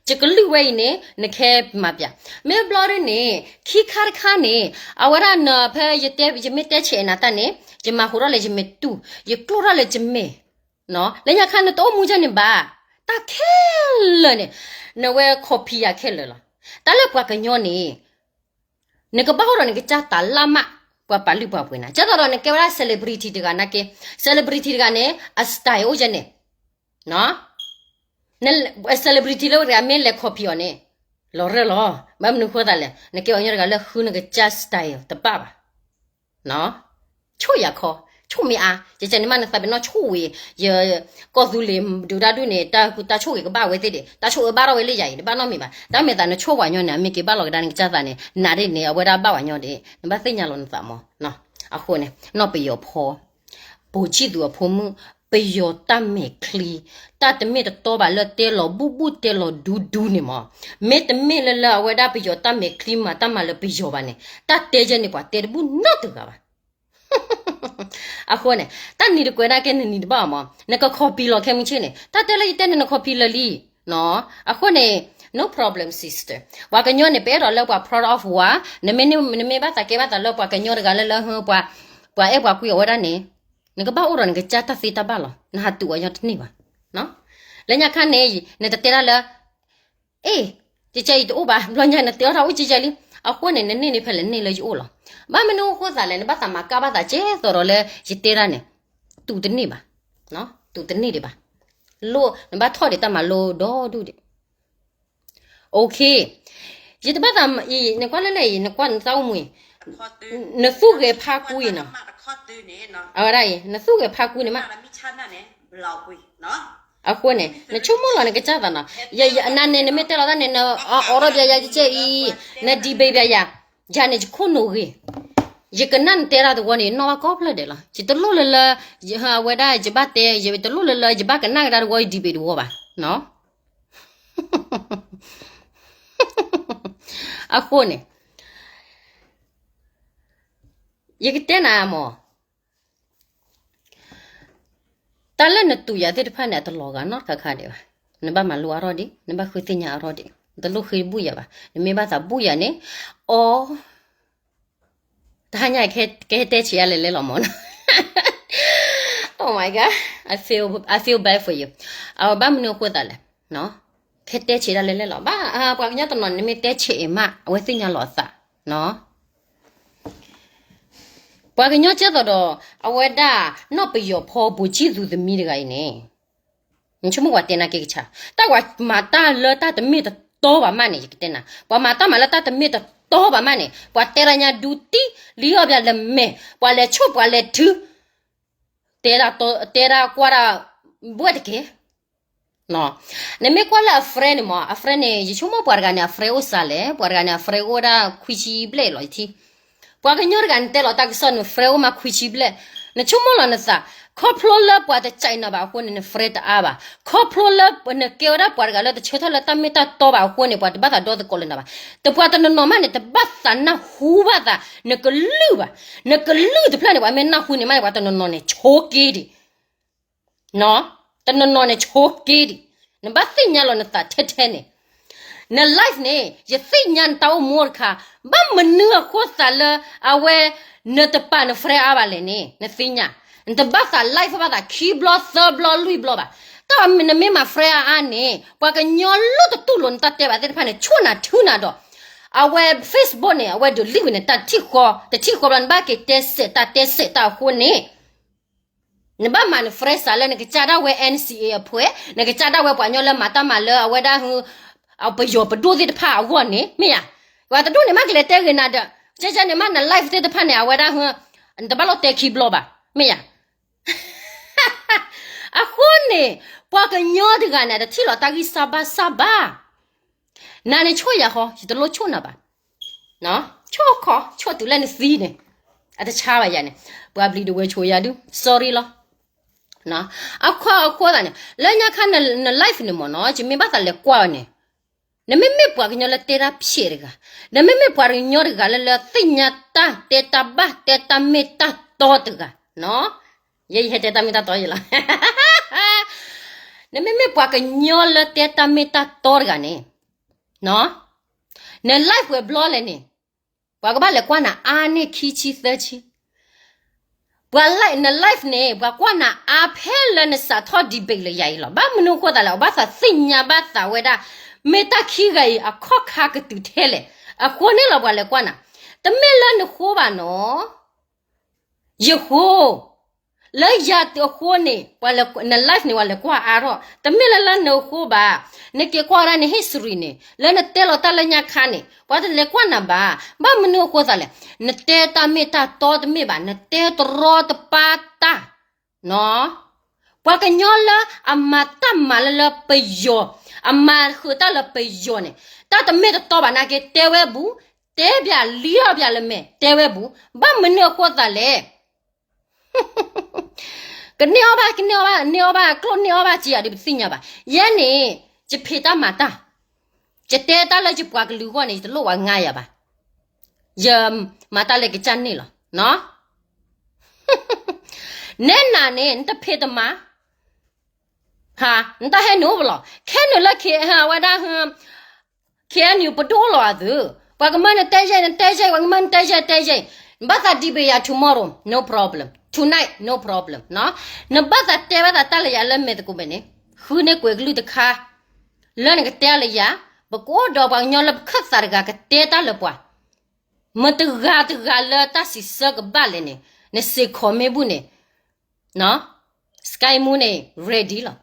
ယကလုၢ်ဝဲအံၤန့ၣ် နခဲမၤပျး. မ့ၢ်ဘျီဒ်န့ၣ် ခံခါတခါန့ၣ် အဝဲဒၣ်နဖဲယတဲ ယမ့ၢ်တဲဆဲးနၤတၢ်န့ၣ် ယမၤဟိးထီၣ်လၢယမဲာ်တူၢ်, ယကျိၣ်ထီၣ်လၢယမဲာ် လၢညါခါနတအိၣ်မူဒ်န့ၣ်ဘၣ်. တၢ်ခဲလၢာ်န့ၣ် နဝဲ copy ယၤခဲလၢာ်လီၤ. တၢ်လၢပှၤကညီန့ၣ် နကဘၣ်အိၣ်ဒီးနကစၢ်သးလၢ်မး, ပှၤပာ်လုၢ်ပာ်ပှ့ၤနၤ. ကဲသိးဒီးနကဲဝဲဒၣ် celebrity တဂၤနာ်က့, celebrity တဂၤန့ၣ် အ style အိၣ်ယဲန့ၣ် celebrity လၢဝဲတဂၤမ့ၢ်လဲၤ copy အီၤန့ၣ် လီၤရၢၢ်လီၤ. ဘၣ်မနုၤဃိသးလဲၣ်, နကဲပှၤကညီတဂၤလၢဃုနကစၢ် style တဘၣ်ဘၣ်. ဆိၣ်ယၤခီ, ဆိၣ်မ့ၢ်အါ, ကဲကဲန့ၣ်မး နသးပ့ၤနီၣ်ဆိၣ်ဝံၤ, ယကီၢ်သူလ့ၤဒုးတၢ်ဒုးန့ၣ် တၢ်ဆိၣ်ဂ့ၤကဘၣ်ဝဲသ့ၣ်ဒံး, တၢ်ဆိၣ်အၢဘၣ်ထီၣ်ဝဲလၢယၤအံၤ တဘၣ်နီတမံၤဘၣ်. တၢ်မ့ၢ်သးနဆိၣ်ပှၤကညီန့ၣ် အမ့ၢ်က့ၤဘၣ်လီၤကဒါနကစၢ်သးန့ၣ် နၤဒ်န့ၣ် အဝဲဒၣ်ဘၣ်ပှၤကညီဒံး, နဘၣ်သ့ၣ်ညါလီၤနသးမး. အဃိန့ၣ် နီၢ်ပယီၤဖီ ဘိၣ်ဆံသူၣ်အဖိမုၣ်, ပယီၤတၢ်မဲာ်ချံ, တၢ်တမ့ၢ်တတီဘၣ်လၢတဲလီၤဘူၣ်ဘူၣ်တဲလီၤဒူဒူန့ၣ်မး, မ့တမ့ၢ်လၢလၢအဝဲဒၣ်ပယီၤတၢ်မဲာ်ချံမၤတၢ်မၤလၢပယီၤဘၣ်န့ၣ် တၢ်တဲယဲန့ၣ် ပှၤတဲတဘူၣ်နီတဂၤဘၣ်. အဃိန့ၣ် တၢ်နံၤတကွဲးဒၣ်ကဲနနံၤတဘၣ်အီၤမး, နက copy လီၤခဲမုၢ်ဆ့ၣ်န့ၣ် တၢ်တဲလၢယတဲန့ၣ် န copy လၢာ်လံ. အဃိန့ၣ် no problem sister, ပှၤကညီန့ၣ် ပအဲၣ်ဒိးလၢပှၤ proud of ဝၤ, နမ့ၢ် နမ့ၢ်ဘၣ်သးကဲဘၣ်သးလၢပှၤကညီတဂၤလၢလၢ ပှၤအဲၣ်ပှၤကွံအီၤဝဲဒၣ်န့ၣ် နကဘၣ်အိၣ်ဒီးနကစၢ်တၢ်သ့တၢ်ဘၣ်လီၤ, နဟးတူၢ်အီၤညီတန့ၢ်ဘၣ်. လၢညါခါန့ၣ် နတတဲဒၣ်လၢ အ့ၣ်, ကဲကဲအံၤတအိၣ်ဘၣ်, ဘျီညါနတဲအီၣ်တၢ်အိၣ်ကဲကဲလံ. အဃိန့ၣ် နန့ၢ်န့ၣ်ဖဲလဲၣ်န့ၢ်လၢယအိၣ်လီၤ. ဘၣ်မနုၤအဃိသးလဲၣ်, နဘၣ်သးမၤကၢ်ဘၣ်သးကဲသိးဒီးလၢယတဲဒၣ်န့ၣ် တူၢ်တန့ၢ်ဘၣ်, တူၢ်တန့ၢ်ဒံးဘၣ်. နဘၣ်ထီၣ်ဒံးတၢ်မၤလိဒီဒူၣ်ဒံး. Okay, ယတဘၣ်သးအံၤ နကွၢ်လၢလဲၣ်အံၤ နကွၢ်နတၢ်အိၣ်မူအံၤ, နသူၣ်ဂဲၤဖးကူအံၤနီၤ, အဝဲဒၣ်အံၤ နသူၣ်ဂဲၤဖးကူန့ၣ်မး, အဃိန့ၣ် နဆိကမိၣ်လီၤနကစၢ်သးနီၤ, အနၤန့ၣ် နမ့ၢ်တဲလီၤတၢ်န့ၣ် နအိးထီၣ်ပျဲယၤကဲအံၤ, န debate ပျဲယၤ, ယၤန့ၣ်ယခိၣ်နူာ်ဂ့ၤ, ယကနၣ်နတဲဒၣ်တဝီန့ၣ် ယနီၣ်ဘၣ်ကိးဖျၢၣ်ဒဲးလီၤ. ယတလိၣ်လၢလၢ အဝဲဒၣ်ယဘၣ်တဲ, ယတလိၣ်လၢလၢယဘၣ်ကနၣ်ကဒါတဝီ ယ debate တဝီဘၣ်. အဃိန့ၣ် ယကတဲနၤမး, တၢ်လၢနတူၢ်ယၤသ့ၣ်တဖၣ်န့ၣ် အတလီၤဂာ်နီတခါခါဒံးဘၣ်. နဘၣ်မၤလိအါထီၣ်ဒံး, နဘၣ်ဃုသ့ၣ်ညါအါထီၣ်ဒံး, နတလိၣ်ဃ့ဘူၣ်ယၤဘၣ်. နမ့ၢ်ဘၣ်သးဘူၣ်ယၤန့ၣ်, အိ, တဟါညါ ကဟဲတဲဆံးအါလဲၣ်လဲၣ်လီၤမးနီၤ. Oh my God, I feel, I feel bad for you. အဘၣ်မနုၤအဃိသးလဲၣ်, ကဟဲတဲဆံးဒၣ်လဲၣ်လဲၣ်လီၤ. ဘၣ်ပှၤကညီတနီၤန့ၣ် မ့ၢ်တဲဆံးအံၤမး အဝဲသ့ၣ်ညါလီၤအသး ပှၤကညီကဲသိးဒီး အဝဲဒၣ် နီၢ်ပယီၤဖီ ဘိၣ်ဆံသူၣ်သမံတဂၤအံၤန့ၣ်, နဆိကမိၣ်ပှၤတဲနၤက့ၤကဆါ, တၢ်ပှၤမၤတၢ်လၢတၢ်တမ့ၢ်တတီဘၣ်မးန့ၣ် ယကတဲနၤ, ပှၤမၤတၢ်မၤလၢတၢ်တမ့ၢ်တတီဘၣ်မးန့ၣ် ပှၤတဲဒၣ်ညါဒူတံၢ်လံအီၣ်ပျဲလဲၤမဲာ်, ပှၤလဲၤဆိၣ်ပှၤလဲၤထု, တဲဒၣ်, တဲဒၣ်ကွၢ်ဒၣ်, ဘှဲၣ်တက့ၢ်. နမ့ၢ်ကွၢ်လၢအ friend န့ၣ်မး, အ friend န့ၣ် ယဆိကမိၣ်ပှၤတဂၤန့ၣ် အ friend အိၣ်စှၤလဲၣ်, ပှၤတဂၤန့ၣ် အ friend အိၣ်ဝဲဒၣ်ခွံဆံဘျဲၣ်လီၤ ယထံၣ်. ပှၤကညီတဂၤန့ၣ် တဲလီၤတၢ်ကစီၣ်န့ၣ် friend အိၣ်မးခွံဆံဘျဲၣ်, နဆိကမိၣ်လီၤနသး, ခီဖျိလၢပှၤတကးနၤဘၣ်အဃိန့ၣ် န friend တအါဘၣ်, ခီဖျိလၢနကဲဝဲဒၣ်ပှၤတဂၤလၢတဆၢထၢၣ်လၢတၢ်မ့ၢ်တၢ်တီဘၣ်အဃိန့ၣ် ပှၤတဘၣ်သးဒီသကိးလၢနၤဘၣ်. တပှၤတနီၤနီၤမးန့ၣ် တဘၣ်သးနၢ်ဟူဘၣ်သး, နကလုၢ်ဘၣ်, နကလုၢ်တဖျၢၣ်န့ၣ် ပှၤမ့ၢ်နၢ်ဟူန့ၣ်မးန့ၣ် ပှၤတနီၤနီၤန့ၣ် ဆိက့ဒံး တနီၤနီၤန့ၣ်ဆိက့ဒံး, နဘၣ်သ့ၣ်ညါလီၤနသးထဲထဲန့ၣ်, န life န့ၣ် ယသ့ၣ်ညါနတၢ်အိၣ်မူတခါ, ဘၣ်မနုၤအဃိသးလၢ အဝဲ နတပာ်န friend အါဘၣ်လဲၣ်န့ၣ် နသ့ၣ်ညါ, နတဘၣ်သး live ဘၣ်သးခံဘျီသၢဘျီလွံၢ်ဘျီဘၣ်. တၢ်နမ့ၢ်မၤ friend အါအါန့ၣ် ပှၤကညီလၢတတူၢ်လိာ်နတၢ်တဲဘၣ်သ့ၣ်တဖၣ်န့ၣ် ဆိၣ်နၤထုနၤဒီး အဝဲ Facebook န့ၣ် အဝဲဒုး delete ဝံၤန့ၣ် တၢ်ထံၣ်ဃီ, တထံၣ်ဃီဘျီ နဘၣ်က့ၤတဲစဲးတၢ်တဲစဲးတၢ်အဃိန့ၣ် နဘၣ်မၤန friend စးလၢနကစၢ်ဒၣ်ဝဲ N C A အဖှဲး, နကစၢ်ဒၣ်ဝဲပှၤကညီလၢမၤတၢ်မၤလၢအဝဲဒၣ်ဟု ပယီၤပဒိၣ်သ့ၣ်တဖၣ်အဂီၢ်န့ၣ် မ့ၢ်ယၤ, ပှၤတဒိၣ်န့ၣ် မ့ၢ်ကလဲၤတဲဂ့ၤနၤဒီး ကဲကဲန့ၣ် မ့ၢ်န live သ့ၣ်တဖၣ်န့ၣ် အဝဲဒၣ် နတဘၣ်လိၣ်တဲခံဘျီဘၣ် မ့ၢ်ယၤ. အဃိန့ၣ် ပှၤကညီတဂၤန့ၣ် တထံၣ်လီၤတၢ်ဂံၢ်စၢ်ဘါစၢ်ဘၣ်. နၤန့ၣ်ဆိၣ်ယၤဃီ ယတလိၣ်ဆိၣ်နၤဘၣ်. ဆိၣ်ခီ ဆိၣ်တုၤလၢနသံန့ၣ် အတဆါဘၣ်ယၤန့ၣ် ပှၤဘျံးဒဝဲၢ်ဆိၣ်ယၤဒုး sorry လီၤ. အခီအဃိသတးန့ၣ် လၢညါခါန live န့ၣ်မ့ၢ်နီၤ ယမ့ၢ်ဘၣ်သးလဲၤကွၢ်အီၤန့ၣ် နမ့မ့ၢ်ပှၤကညီလၢတဲတၢ်ဖျဲးတဂၤ, နမ့မ့ၢ်ပှၤကညီတဂၤလၢလၢသ့ၣ်ညါတၢ်တဲတၢ်ဘၣ်တဲတၢ်မ့ၢ်တၢ်တီတဂၤနီၤ, ယဲယဟဲတဲတၢ်မ့ၢ်တၢ်တီယလီၤ. နမ့မ့ၢ်ပှၤကညီလၢတဲတၢ်မ့ၢ်တၢ်တီတဂၤန့ၣ်, န live ဝဲၤဘျီလဲၣ်န့ၣ် ပှၤကဘၣ်လဲၤကွၢ်နၤအါန့ၢ်ခံဆံသၢဆံ ပှၤ န live န့ၣ် ပှၤကွၢ်နၤအါဖဲလၢနစးထီၣ် debate လၢယၤအံၤလီၤ. ဘၣ်မနုၤအဃိသးလဲၣ်, အဘၣ်သးသ့ၣ်ညါဘၣ်သးဝဲဒၣ် မ့ၢ်တၢ်ခံဂၤအံၤအခီၣ်ခါကတုၤထဲလဲၣ်, အဃိန့ၣ်လီၤပှၤလဲၤကွၢ်နၤ. တမ့ၢ်လၢနဃိဘၣ်နီၤ, ယဃိ, လၢယၤအဃိန့ၣ် န live န့ၣ် ပှၤလဲၤကွၢ်အါထီၣ်, တမ့ၢ်လၢလၢနဃိဘၣ်. နက့ၤကွၢ်ဝဲဒၣ်န history န့ၣ် လၢနတဲလီၤတၢ်လၢညါခါန့ၣ် ပှၤတလဲၤကွၢ်နၤဘၣ်. ဘၣ်မနုၤအဃိသးလဲၣ်, နတဲတၢ်မ့ၢ်တၢ်တီတမ့ၢ်ဘၣ်, နတဲတရီတပါတၢ် ပှၤကညီလၢအမၤတၢ်မၤလၢလၢပယီၤ, အမၤဃုာ်တၢ်လၢပယီၤန့ၣ် တၢ်တမ့ၢ်တတီဘၣ်နာ်က့ တဲဝဲဘူး, တဲဘၣ်လံအီၣ်ဘၣ်လၢမဲာ် တဲဝဲဘူး. ဘၣ်မနုၤအဃိသးလဲၣ်, ကန့ၢ်အီၣ်ဘၣ် ကန့ၢ်အီၣ်ဘၣ် န့ၢ်အီၣ်ဘၣ် ကျိၣ်န့ၢ်အီၣ်ဘၣ်က့ယၤဒီး ပသ့ၣ်ညါဘၣ်. ယဲန့ၣ် ယဖံးတၢ်မၤတၢ်, ယတဲတၢ်လၢယပှၤကလုာ်အဂီၢ်န့ၣ် ယတလိၣ်ဝဲငါယၤဘၣ်. ယမၤတၢ်လၢကစၢ်န့ၣ်လီၤ. နဲနၤန့ၣ် နတဖံးတမၤ, နတၢ်ဟဲနုာ်အိၣ်ပလီၤ, ခဲနုာ်လၢ ဝဲဒၣ် KNU ပဒိၣ်အိၣ်လီၤအသု, ပှၤကမၢနတဲယဲၢ် နတဲယဲၢ်, ပှၤကမၢနတဲယဲၢ် တဲယဲၢ်, နဘၣ်သးဒံးဘ့ၣ်ယၤ tomorrow, no problem, tonight, no problem, နဘၣ်သးတဲဘၣ်သးတၢ်လၢယၤလၢမဲာ်သကိးဘ့ၣ်န့ၣ်, ဃုန့ၢ်ကွဲၤကလုၢ်တခါ, လၢနကတဲလၢယၤ, ပကအိၣ်ဒီးပှၤကညီလၢပခၢၣ်သးတဂၤကတဲတၢ်လၢပှၤ, မတဂၤတဂၤလၢတၢ်စံးဆၢကဘၣ်လဲၣ်န့ၣ်, နစ့းခိးမ့ၢ်ဘူၣ်န့ၣ်, Sky Moo န့ၣ် ready လီၤ.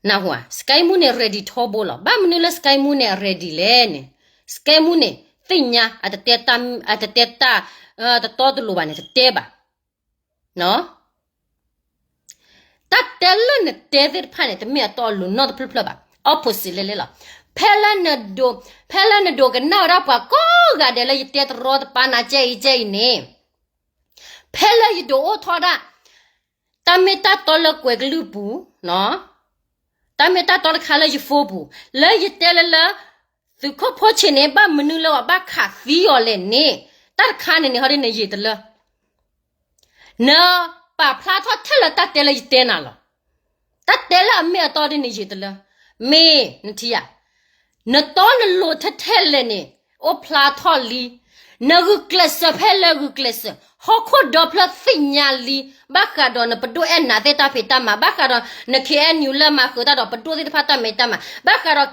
နၢ်ဟူဧါ, Sky Moo န့ၣ် ready ထီဘိလီၤ. ဘၣ်မနုၤလၢ Sky Moo န့ၣ် အ ready လဲၣ်န့ၣ်, Sky Moo န့ၣ် သ့ၣ်ညါ အတတဲတၢ်, အတတဲတၢ်, တတီတလိၤဘၣ်န့ၣ် တတဲဘၣ်. တၢ်တဲလၢနတဲသ့ၣ်တဖၣ်န့ၣ် တမ့ၢ်အတီအလိၤနီတဖျၢၣ်ဖျၢၣ်ဘၣ်, opposite လဲၣ်လဲၣ်လီၤ. ဖဲလၢနဒိး, ဖဲလၢနဒိးကနၣ်ဝဲဒၣ်ပှၤကိးဂၤဒဲးလၢယတဲတရီတပါနၤကဲအံၤကဲအံၤန့ၣ်, ဖဲလၢယဒိးအိၣ်ထီၣ်ဒၣ် တၢ်မ့ၢ်တၢ်တီလၢကွဲၤကလုၢ်ပူၤ, တၢ်မ့ၢ်တၢ်တီတခါလၢယ phone ပူၤ, လၢယတဲလၢလၢ သုးခိၣ်ဖိဆ့းန့ၣ် ဘၣ်မနုၤလၢအဘၣ်ခးသံအီၤလဲၣ်န့ၣ်, တၢ်တခါန့ၣ်န့ၣ် ဟီဒ်နယံာ်တလၢ နပာ်ဖျါထီၣ်ထဲလၢတၢ်တဲလၢယတဲနၤလီၤ. တၢ်တဲလၢအမ့ၢ်အတီဒ်နယံာ်တလၢ, မ့ၢ်နထံၣ်ဧါ, နတီနလိၤထဲထဲလဲၣ်န့ၣ် အိၣ်ဖျါထီၣ်လံ. နဂုာ်ကျဲးစၢးဖဲလၢဂုာ်ကျဲးစၢး, ဟီၣ်ခိၣ်ဒီဖျၢၣ်သ့ၣ်ညါလံ. ဘၣ်ဃးဒီးနပဒိၣ်အဲၣ်နၤသ့ၣ်တၢ်ဖံးတၢ်မၤ, ဘၣ်ဃးဒီးန KNU လၢမၤဃုာ်တၢ်ဒီးပဒိၣ်သ့ၣ်တဖၣ်တၢ်မဲာ်တၢ်မၤ, ဘၣ်ဃးဒီး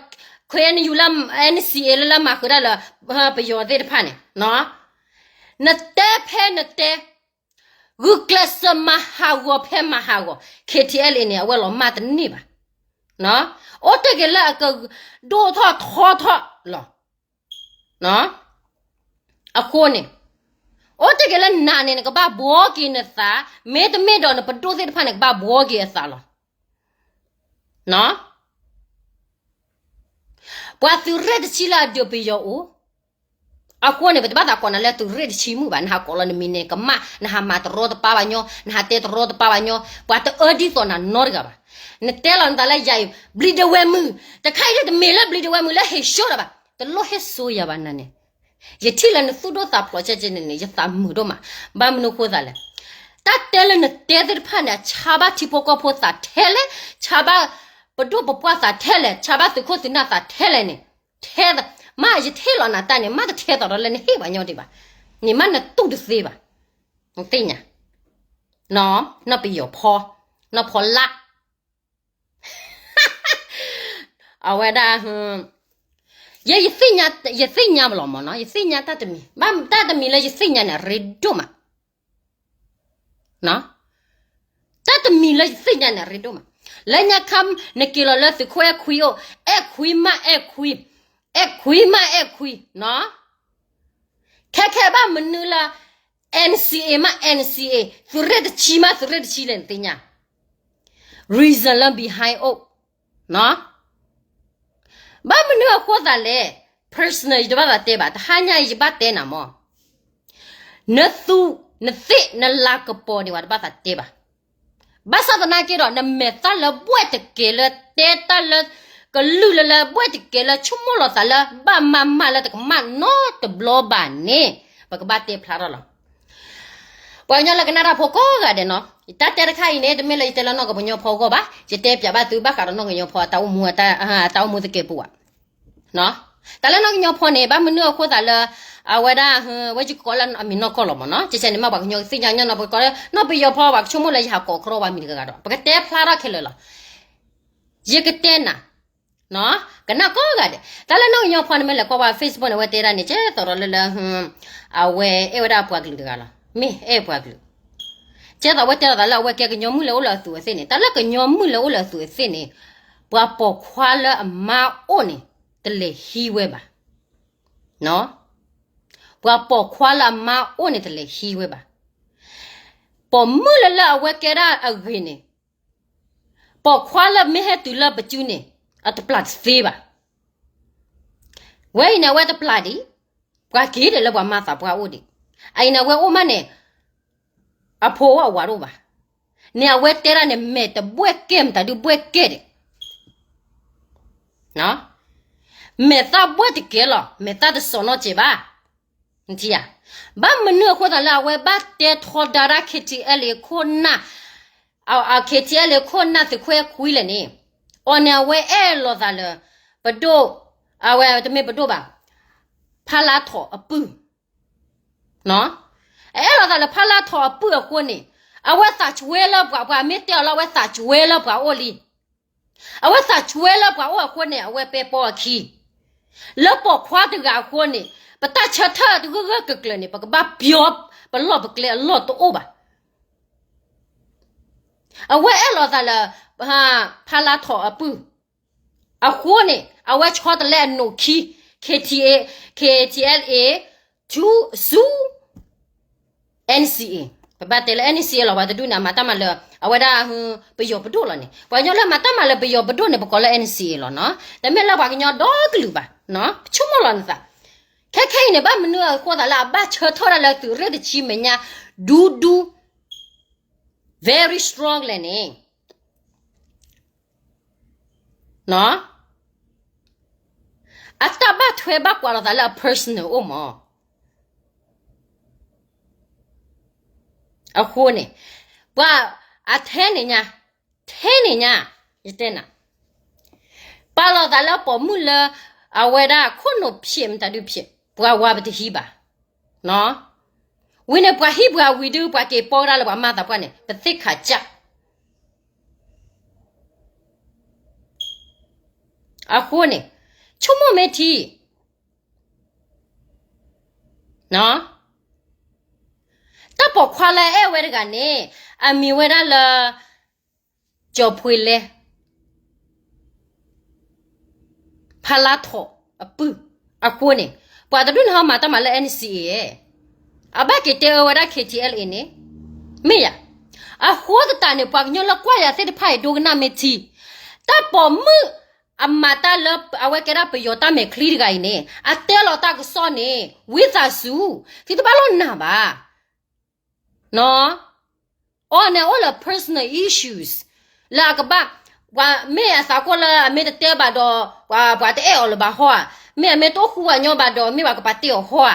KNU လၢ NCA လၢလၢမၤဃုာ်တၢ်လၢ ပယီၤသ့ၣ်တဖၣ်န့ၣ် နတဲဖဲနတဲ, ဂုာ်ကျဲးစၢးမၤဟးဂီၤဖဲမၤဟးဂီၤ KTLA န့ၣ် အဝဲလီၤမၢ်တန့ၢ်ဘၣ်. အိၣ်တ့ၢ်က့ၤလၢအကဒိၣ်ထီၣ်ထီထီၣ်လီၤ. အဃိန့ၣ် အိၣ်တ့ၢ်က့ၤလၢနၤန့ၣ် နကဘၣ်ဘှီက့ၤနသး, မ့တမ့ၢ်ဒီးနပဒိၣ်သ့ၣ်တဖၣ်န့ၣ် ကဘၣ်ဘှီက့ၤအသးလီၤ. ပှၤသုးရ့ၣ်တဆံလၢအဒုးပယီၤအိၣ်, အဃိန့ၣ် ပတဘၣ်သးကိးနၤလၢသုးရ့ၣ်တဆံမုၣ်ဘၣ်. နဟးကိးလီၤနမံၤန့ၣ် ကမၣ်, နဟးမၤတရီတပါဘၣ်ညီ, နဟးတဲတရီတပါဘၣ်ညီ, ပှၤတအၢဒ်သိးနၤနီတဂၤဘၣ်. နတဲလီၤနသးလၢယၤအံၤ ဘျံးဒဝဲၢ်မုၣ်, တခါအံၤတမ့ၢ်လၢဘျံးဒဝဲၢ်မုၣ်လၢဟ့ၣ်ဆှိတၢ်ဘၣ်, တလိၣ်ဟ့ၣ်ဆှိယၤဘၣ်နၤန့ၣ်. ယထံၣ်လၢနသူၣ်ဒိၣ်သးဖျိးကဲကဲန့ၣ်န့ၣ် ယသးမုာ်ဒိၣ်မး. ဘၣ်မနုၤအဃိသးလဲၣ်, တၢ်တဲလၢနတဲသ့ၣ်တဖၣ်န့ၣ် ဆါဘၣ်ထံဖိကီၢ်ဖိသးထဲလဲၣ်, ဆါဘၣ်ပဒိၣ်ပပှၢ်သးထဲလဲၣ်, ဆါဘၣ်သုးခိၣ်သုးနၢ်သးထဲလဲၣ်န့ၣ်, ထဲ, မ့ၢ်ယထံၣ်လီၤနၤတၢ်န့ၣ် မ့ၢ်တထဲသိးဒီးလၢနဟ့ၣ်ပှၤညီဒံးဘၣ်, န့ၣ်မ့ၢ်နတူၢ်တသ့ဘၣ်, နသ့ၣ်ညါ, နီၢ်ပယီၤဖီ, နီၢ်ဖီလါ အဝဲဒၣ်, ယဲယသ့ၣ်ညါ, ယသ့ၣ်ညါပလီၤမ့ၢ်နီၤ, ယသ့ၣ်ညါတၢ်တမံၤ, ဘၣ်တၢ်တမံၤလၢယသ့ၣ်ညါန့ၣ် အရ့ဒိၣ်မး, တၢ်တမံၤလၢယသ့ၣ်ညါန့ၣ် အရ့ဒိၣ်မး. လၢညါခါ နက့ၤလီၤလၢသုးခိၣ်အဲၣ်ခွံအိၣ်, အဲၣ်ခွံမးအဲၣ်ခွံ, အဲၣ်ခွံမးအဲၣ်ခွံနီၤ. ခဲခဲဘၣ်မနုၤလၢ NCA မး NCA, သုးရ့ၣ်တဆံမးသုးရ့ၣ်တဆံလဲၣ်နသ့ၣ်ညါ. Reason လၢ behind အိၣ်နီၤ. ဘၣ်မနုၤအဃိသးလဲၣ်, personal ယတဘၣ်သးတဲဘၣ်, တဟါညါအံၤယဘၣ်တဲနၤမၢ်. နသူ, နသ့ၣ်, နလၤကပီၤန့ၣ် ပှၤတဘၣ်သးတဲဘၣ်. ဘၣ်ဆၣ်သနာ်က့ဒီး နမဲာ်သၣ်လၢဘှဲၣ်တကဲလၢတဲတၢ်လၢ ကလုၢ်လၢလၢဘှဲၣ်တကဲလၢဆိကမိၣ်လီၤသးလၢ ဘၣ်မၤမးလၢတကမၣ်နီတဘျီဘၣ်န့ၣ် ပကဘၣ်တဲဖျါထီၣ်လီၤ. ပှၤကညီလၢကနၣ်တၢ်ဖိကိးဂၤဒဲးနီၤ, ယတၢ်တဲတခါအံၤန့ၣ် တမ့ၢ်လၢယတဲလၢနီၢ်ကပညီဖီအဂီၢ်ဘၣ်, ယတဲပၠးဘၣ်သုဘၣ်ဃးဒီးနီၢ်ကညီဖီအတၢ်အိၣ်မူ, အတၢ်အိၣ်မူသကဲးပဝး တၢ်လၢနီၢ်ကညီဖီန့ၣ် ဘၣ်မနုၤအဃိသးလၢ အဝဲဒၣ် ဝဲယကကိးလၢအမံၤနီၢ်ကီၢ်လီၤမၢ်နီၤ, ကဲကဲန့ၣ်မ့ၢ်ပှၤကညီကသ့ၣ်ညါညီနီၤ, ပကကိးလၢနီၢ်ပယီၤဖီ ပှၤကဆိကမိၣ်လၢယဟးကိးကြီပှၤမံၤတဂၤဂၤဒီး ပကတဲဖျါထီၣ်ခဲလၢာ်လီၤ. ယကတဲနၤ ကနၣ်ကိးဂၤဒဲး, တၢ်လၢနီၢ်ကညီဖီန့ၣ် မ့ၢ်လဲၤကွၢ်ဝဲ Facebook န့ၣ် အဝဲတဲဒၣ်န့ၣ် ကဲသိးဒီးလၢလၢ အဝဲအဲၣ်ဝဲဒၣ်ပှၤကလုာ်တဂၤလီၤ, မ့ၢ်အဲၣ်ပှၤကလုာ်, ကဲသိးအဝဲတဲလီၤသးလၢအဝဲကဲကညီမုၣ်လၢအိၣ်လၢအသူးအသ့ၣ်န့ၣ်, တၢ်လၢကညီမုၣ်လၢအိၣ်လၢအသူးအသ့ၣ်န့ၣ် ပှၤပိာ်ခွါလၢအမါအိၣ်န့ၣ် တလဲၤဟံးဝဲဘၣ်. ပှၤပိာ်ခွါလၢအမါအိၣ်န့ၣ် တလဲၤဟံးဝဲဘၣ်. ပိာ်မုၣ်လၢလၢအဝဲကဲဒၣ်အဂ့ၤန့ၣ်, ပိာ်ခွါလၢမ့ၢ်ဟဲတုၤလၢပစုန့ၣ် အတပျၢ်တသ့ဘၣ်. ဝဲအံၤန့ၣ် အဝဲတပျၢ်ဒံး, ပှၤက့ၤဒံးလၢပှၤမၤသးပှၢ်အိၣ်ဒံး, အအံၤန့ၣ်အဝဲအိၣ်မးန့ၣ် အဖိအိၣ်အဝၤတအိၣ်ဘၣ်, န့ၣ်အဝဲတဲဒၣ်န့ၣ် မဲာ်တဘှဲၣ်ကဲ မတၤဒုဘှဲၣ်ကဲဒံး မဲာ်သၣ်ဘှဲၣ်တကဲလီၤ, မဲာ်သၣ်တစီၣ်နီတစဲးဘၣ်. ဘၣ်မနုၤအဃိသးလၢအဝဲဘၣ်တဲထီဒါဒၣ် KTLA ခိၣ်နၢ်, KTLA ခိၣ်နၢ်သုးခိၣ်အဲၣ်ခွံလဲၣ်န့ၣ်, အီၤန့ၣ်အဝဲအဲၣ်လိာ်သးလၢ ပဒိၣ်, အဝဲတမ့ၢ်ပဒိၣ်ဘၣ်, ဖါလါထီၣ်အပုၢ် အအဲၣ်လိာ်သးလၢဖါလါထီၣ်အပုၢ်အဃိန့ၣ်, အဝဲသးစွဲလၢပှၤ, ပှၤမ့ၢ်တဲအီၤလၢအဝဲသးစွဲလၢပှၤအိၣ်လံ. အဝဲသးစွဲလၢပှၤအိၣ်အဃိန့ၣ် အဝဲပဲပီအခံ, လၢပိာ်ခွါတဂၤအဃိန့ၣ် ပတၢ်ဆၢထၢၣ်တဂၢၢ်ဂၢၢ်ကျၢၤကျၢၤန့ၣ် ပကဘၣ်ပျီပလီၢ်ပကျဲအလီၢ်တအိၣ်ဘၣ်. အဝဲအဲၣ်လိာ်သးလၢ ဖါလါထီၣ်အပုၢ်အဃိန့ၣ် အဝဲဆီတလဲအနိၣ်ခံ KTA, KTLA ဆူ ဆူ NCA, ပဘၣ်တဲလၢ NCA လီၤ. ပှၤတဒူၣ်န့ၣ် အမၤတၢ်မၤလၢ အဝဲဒၣ် ပယီၤပဒိၣ်လီၤန့ၣ်, ပှၤကညီလၢအမၤတၢ်မၤလၢပယီၤပဒိၣ်န့ၣ် ပကိးလၢ NCA လီၤနီၤ. တမ့ၢ်လၢပှၤကညီဒီကလုာ်ဘၣ်, ပဆိကမိၣ်လီၤနသး. ခဲခဲအံၤန့ၣ် ဘၣ်မနုၤအဃိသးလၢအဘၣ်ဆၢထၢၣ်ဒၣ်လၢသုးရ့ၣ်တဆံမဲာ်ညါ ဒူဒူ very strong လဲၣ်န့ၣ် အတၢ်ဘၣ်ထွဲဘၣ်ကွၢ်လိာ်သးလၢအ personal အိၣ်မး. အဃိန့ၣ် ပှၤအထဲန့ၣ်ညါ, ထဲန့ၣ်ညါ, ယတဲနၤ, ပာ်လီၤသးလၢပိာ်မုၣ်လၢ အဝဲဒၣ်ခိၣ်နူာ်ဖျဲးမတၤဒုဖျဲး ပှၤဝၤပတဟံးဘၣ်. ဝံၤန့ၣ်ပှၤဟံးပှၤဝံၤဒု ပှၤက့ၤပီကဒါလၢပှၤမၤသးပှၢ်န့ၣ် ပသ့ၣ်ခးကၢ် အဃိန့ၣ် ဆိကမိၣ်မ့ၢ်ထံ တၢ်ပိာ်ခွါလၢအအဲၣ်ဝဲတဂၤန့ၣ် အမံၤဝဲဒၣ်လၢ ကၠီၤဖှ့လဲ ဖါလါထီၣ်အပုၢ်အဃိန့ၣ် ပှၤတဒူၣ်န့ၣ်ဟီမၤတၢ်မၤလၢ NCA ဧါ, အဘၣ်က့ၤတဲအၢဝဲဒၣ် KTLA န့ၣ် မ့ၢ်ယၤ. အဃိသတးန့ၣ် ပှၤကညီလၢကွၢ်ယၤသ့ၣ်တဖၣ်အံၤ ဒိကနၣ်မ့ၢ်ထံ, တၢ်ပိာ်မုၣ်အမၤတၢ်လၢအဝဲကဲဒၣ်ပယီၤတၢ်မဲာ်ချံတဂၤအံၤန့ၣ် အတဲလီၤတၢ်ကစီၣ်န့ၣ် ဝံသးစူၤ သုတဘၣ်လီၤနၤဘၣ် အီၤန့ၣ်အိၣ်လၢ personal issues လၢအကဘၣ်, ပှၤမ့ၢ်အသးကိၢ်လၢအမ့ၢ်တတဲဘၣ်ဒီး ပှၤတအဲၣ်အီၤလၢၤဘၣ်ဟီဧါ, မ့ၢ်အမ့ၢ်တအိၣ်ဃူဝဲညီဘၣ်ဒီး မ့ၢ်ပှၤကပာ်တ့ၢ်အီၤဟီဧါ.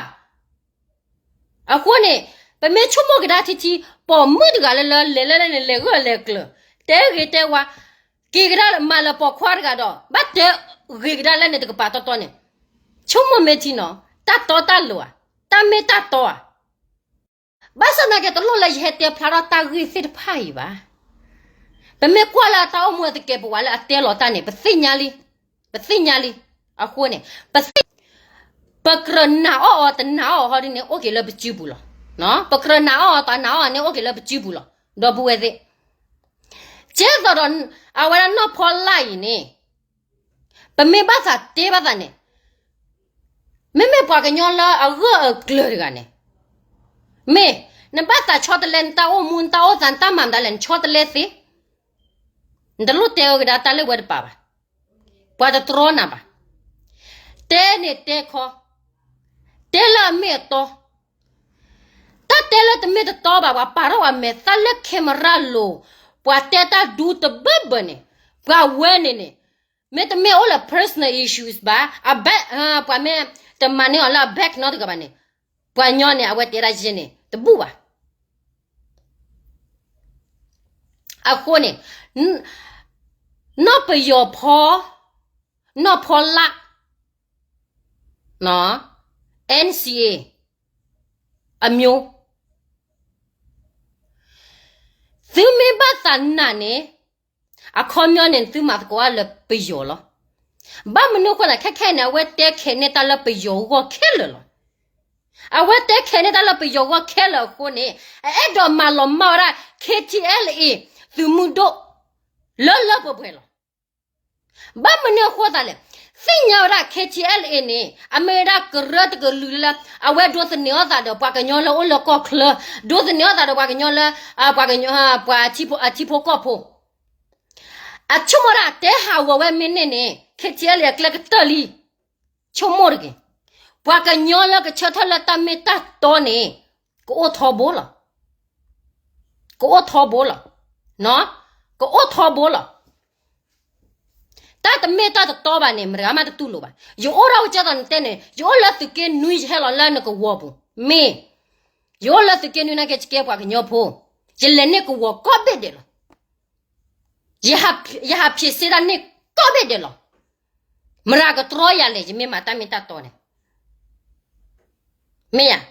အဃိန့ၣ် ပမ့ၢ်ဆိကမိၣ်ကဒါထံထံ ပိာ်မုၣ်တဂၤလၢလၢလဲၤလၢလဲၣ်န့ၣ် လဲၤဂၢၢ်လဲၤကျၢၤ တဲဂ့ၤတဲဝါ က့ၤကဒါမၤလၢပိာ်ခွါတဂၤဒီး ဘၣ်တဲဂ့ၤကဒါလၢန့ၣ်တကပၤတီတီန့ၣ် ဆိကမိၣ်မ့ၢ်ထံနီၤ တၢ်တီတၢ်လိၤဧါ, တၢ်မ့ၢ်တၢ်တီဧါ. ဘၣ်ဆၣ်သနာ်က့ တလိၣ်လၢယဟဲတဲဖျါထီၣ်တၢ်ဂ့ၢ်သ့ၣ်တဖၣ်အံၤဘၣ်. ပမ့ၢ်ကွၢ်လၢအတၢ်အိၣ်မူအသကဲးပဝးလၢအတဲလီၤတၢ်န့ၣ် ပသ့ၣ်ညါလံ, ပသ့ၣ်ညါလံ. အဃိန့ၣ် ပကြၢးနာ်အီၣ်အီၤတနာ်အီၣ်အီၤဟီဒ်န့ၣ် အိၣ်က့ၤလၢပစုပူၤလီၤ. ပကြၢးနာ်အီၣ်အီၤတနာ်အီၣ်အီၤန့ၣ် အိၣ်က့ၤလၢပစုပူၤလီၤ. ဒီပုၢ်ဝဲၢ်သ့ၣ်, ကဲသိးဒီး အဝဲဒၣ်နီၢ်ဖီလၢ်အံၤန့ၣ်, ပမ့ၢ်ဘၣ်သးတဲဘၣ်သးန့ၣ်, မ့မ့ၢ်ပှၤကညီလၢအဂၢၢ်အကျၢၤတဂၤန့ၣ်, မ့ၢ်နဘၣ်သးဆီတလဲနတၢ်အိၣ်မူ နတၢ်အိၣ်သး နတၢ်မၤမတၤလဲၣ် နဆီတလဲသ့, နတလိၣ်တဲအၢကဒါတၢ်လၢဝဲတပၤဘၣ်, ပှၤတတြီနၤဘၣ်, တဲန့ၣ်တဲခီ, တဲလၢအမ့ၢ်အတီ တၢ်တဲလၢတမ့ၢ်တတီဘၣ် ပှၤပာ်ထီၣ်ပှၤမဲာ်သၣ်လၢ camera လိၤ, ပှၤတဲတၢ်ဒူတဘၢဘၢန့ၣ်, ပှၤဝဲန့ၣ်န့ၣ်, မ့တမ့ၢ်အိၣ်လၢ personal issues ဘၣ်, အဘၣ်, ပှၤမ့ၢ်တမၤန့ၢ်အီၤလၢအ bank နီတဂၤဘၣ်န့ၣ်, ပှၤညီန့ၣ် အဝဲတဲဒၣ်ယဲန့ၣ် တဘူၣ်ဘၣ်. အဃိန့ၣ်, နီၢ်ပယီၤဖီ, နီၢ်ဖီလၢ်, NCA အမျိုး, သုမ့ၢ်ဘၣ်သးနာ်န့ၣ်, အခီပညီန့ၣ် သုမၤသကိးအါလၢပယီၤလီၤ. ဘၣ်မနုၤအဃိသး ခဲခဲအံၤန့ၣ် အဝဲတဲခဲန့ၢ်တၢ်လၢပယီၤဂီၢ်ခဲလၢာ်လီၤ. အဝဲတဲခဲန့ၢ်တၢ်လၢပယီၤဂီၢ်ခဲလၢာ်အဃိန့ၣ်, အအဲၣ်ဒိးမၤလီၤမၢ်ဝဲဒၣ် KTLA သုးမုၢ်ဒိၣ် လၢလၢပှဲၤပှဲၤလီၤ. ဘၣ်မနုၤအဃိသးလဲၣ်, သ့ၣ်ညါဝဲဒၣ် KTLA န့ၣ် အမ့ၢ်ဝဲဒၣ်ကရၢတကလုာ်လၢ အဝဲဒိးသန့ၤအီၣ်သးဒီးပှၤကညီလၢအိၣ်လၢကီၢ်ချၢ, ဒိးသန့ၤအီၣ်သးဒီးပှၤကညီလၢ, ပှၤကညီ, ပှၤ, အထံဖိကီၢ်ဖိ အဆိကမိၣ်ဒၣ်တဲဟးဂီၤဝဲမ့ၢ်န့ၢ်န့ၣ် KTLA အကျဲကတၢၢ်လံ, ဆိကမိၣ်တက့ၢ်. ပှၤကညီလၢကဆၢထၢၣ်လၢတၢ်မ့ၢ်တၢ်တီန့ၣ်, ကအိၣ်ထီဘိလီၤ. ကအိၣ်ထီဘိလီၤ. ကအိၣ်ထီဘိလီၤ. တၢ်တမ့ၢ်တၢ်တတီဘၣ်န့ၣ် မတဂၤမးတတူၢ်လိာ်ဘၣ်. ယအိၣ်ဒၣ်အိၣ်ကဲသိးနတဲန့ၣ်, ယအိၣ်လၢသုးက့နွံ ယဟဲလီၤလၢနကဝီၤပူၤ, မ့ၢ်, ယအိၣ်လၢသုးက့နွံနာ်က့ ယကဲပှၤကညီဖိ, ယလဲၤန့ၢ်ကဝီၤကိးဘ့ၣ်ဒဲးလီၤ. ယဟးဖံးစ့ဒၣ်န့ၢ်ကိးဘ့ၣ်ဒဲးလီၤ. မတၤကတြီယၤလဲၣ် ယမ့ၢ်မၤတၢ်မ့ၢ်တၢ်တီန့ၣ်, မ့ၢ်ဧါ.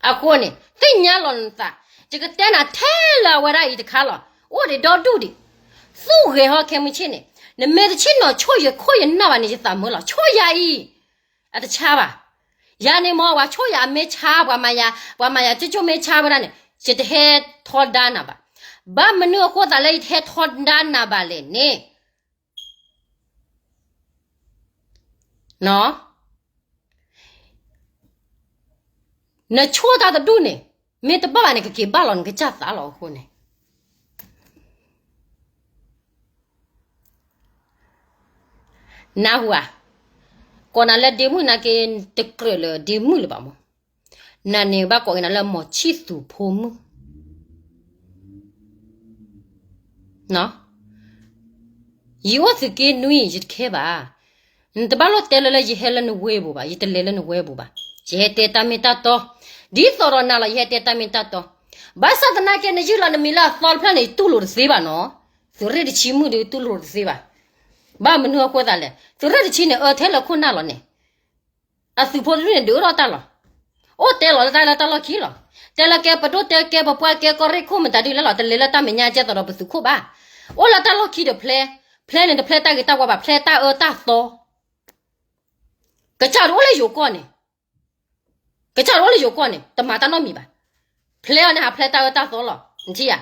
အဃိန့ၣ် သ့ၣ်ညါလီၤနသး, ယကတဲနၤထဲလၢအဝဲဒၣ်အံၤတခါလီၤ. အိၣ်ဒံးဒီဒူၣ်ဒံး, သူၣ်ဂဲၤဟီခဲမုၢ်ဆ့ၣ်န့ၣ်, နမ့ၢ်တဆ့ၣ်နီၤဆိၣ်ယခိၣ်ယနၢ်ဘၣ်န့ၣ် ယသးမုာ်လီၤ. ဆိၣ်ယၤအံၤ, အတဆါဘၣ်. ယၤန့ၣ်မ့ၢ် ပှၤဆိၣ်ယၤအမ့ၢ်ဆါ, ပှၤမၤယၤ, ပှၤမၤယၤကၠိကၠိမ့ၢ်ဆါဝဲဒၣ်န့ၣ်, ယတဟဲထီဒါနၤဘၣ်. ဘၣ်မနုၤအဃိသးလၢယတဟဲထီဒါနၤဘၣ်လဲၣ်န့ၣ် နဆိၣ်တၢ်တဒူၣ်န့ၣ်, မ့ၢ်တဘၣ်ဘၣ်န့ၣ် ကက့ၤဘၣ်လီၤနကစၢ်သးလီၤအဃိန့ၣ်, နၢ်ဟူဧါ, ကိးနၤလၢဒ့မုၣ်နာ်က့ တကြၢးလၢဒ့မုၣ်လၢၤဘၣ်မး, နၤန့ၣ်ဘၣ်ကိးက့ၤနၤလၢမိၤဆံၣ်သူးဖိမုၣ် ယအိၣ်သုးက့နွံ ယတခဲဘၣ်. နတဘၣ်လိၣ်တဲလၢလၢယဟဲလၢနဝဲပူၤဘၣ်, ယတလဲၤလၢနဝဲပူၤဘၣ်. ယဟဲတဲတၢ်မ့ၢ်တၢ်တီ, ဒ်သိးဒီးနၤလီၤ ယဟဲတဲတၢ်မ့ၢ်တၢ်တီ. ဘၣ်ဆၣ်သနာ်က့ နယုၢ်လီၤနမံၤလၢအသီတဖျၢၣ်န့ၣ် ယတူၢ်လိာ်တသ့ဘၣ်နီၤ. သုးရ့ၣ်တဆံမုၣ်ဒီးတူၢ်လိာ်တသ့ဘၣ်. ဘၣ်မနုၤအဃိသးလဲၣ်, သုးရ့ၣ်တဆံန့ၣ် အၢထဲလၢခိၣ်နၢ်လီၤန့ၣ် အသုးဖိတဒူၣ်န့ၣ် ဒုးအိၣ်ထီၣ်တၢ်လီၤ. အိၣ်တဲလီၤလၢတၢ်လၢတၢ်လီၢ်ခံလီၤ. တဲလၢကဲပဒိၣ် တဲကဲပပှၢ် ကဲကီၢ်ရ့ၣ်ခိၣ်မတၤဒုလဲၣ်လီၤ. တလဲၤလၢတၢ်မဲာ်ညါကဲသိးဒီးပသုးခိၣ်ဘၣ်. အိၣ်လၢတၢ်လီၢ်ခံဒီးဖျဲ, ဖျဲန့ၣ် တဖျဲတၢ်ဂ့ၤတၢ်ဝါဘၣ်, ဖျဲတၢ်အၢတၢ်သီ. ကစၢ်ဒၣ်အိၣ်လၢယိၤကီၢ်န့ၣ်, ကစၢ်ဒၣ်အိၣ်လၢယိၤကီၢ်န့ၣ် တမၤတၢ်နီတမံၤဘၣ်. ဖျဲအီၤန့ၣ် ဟးဖျဲတၢ်အၢတၢ်သီလီၤ. နထံၣ်ဧါ.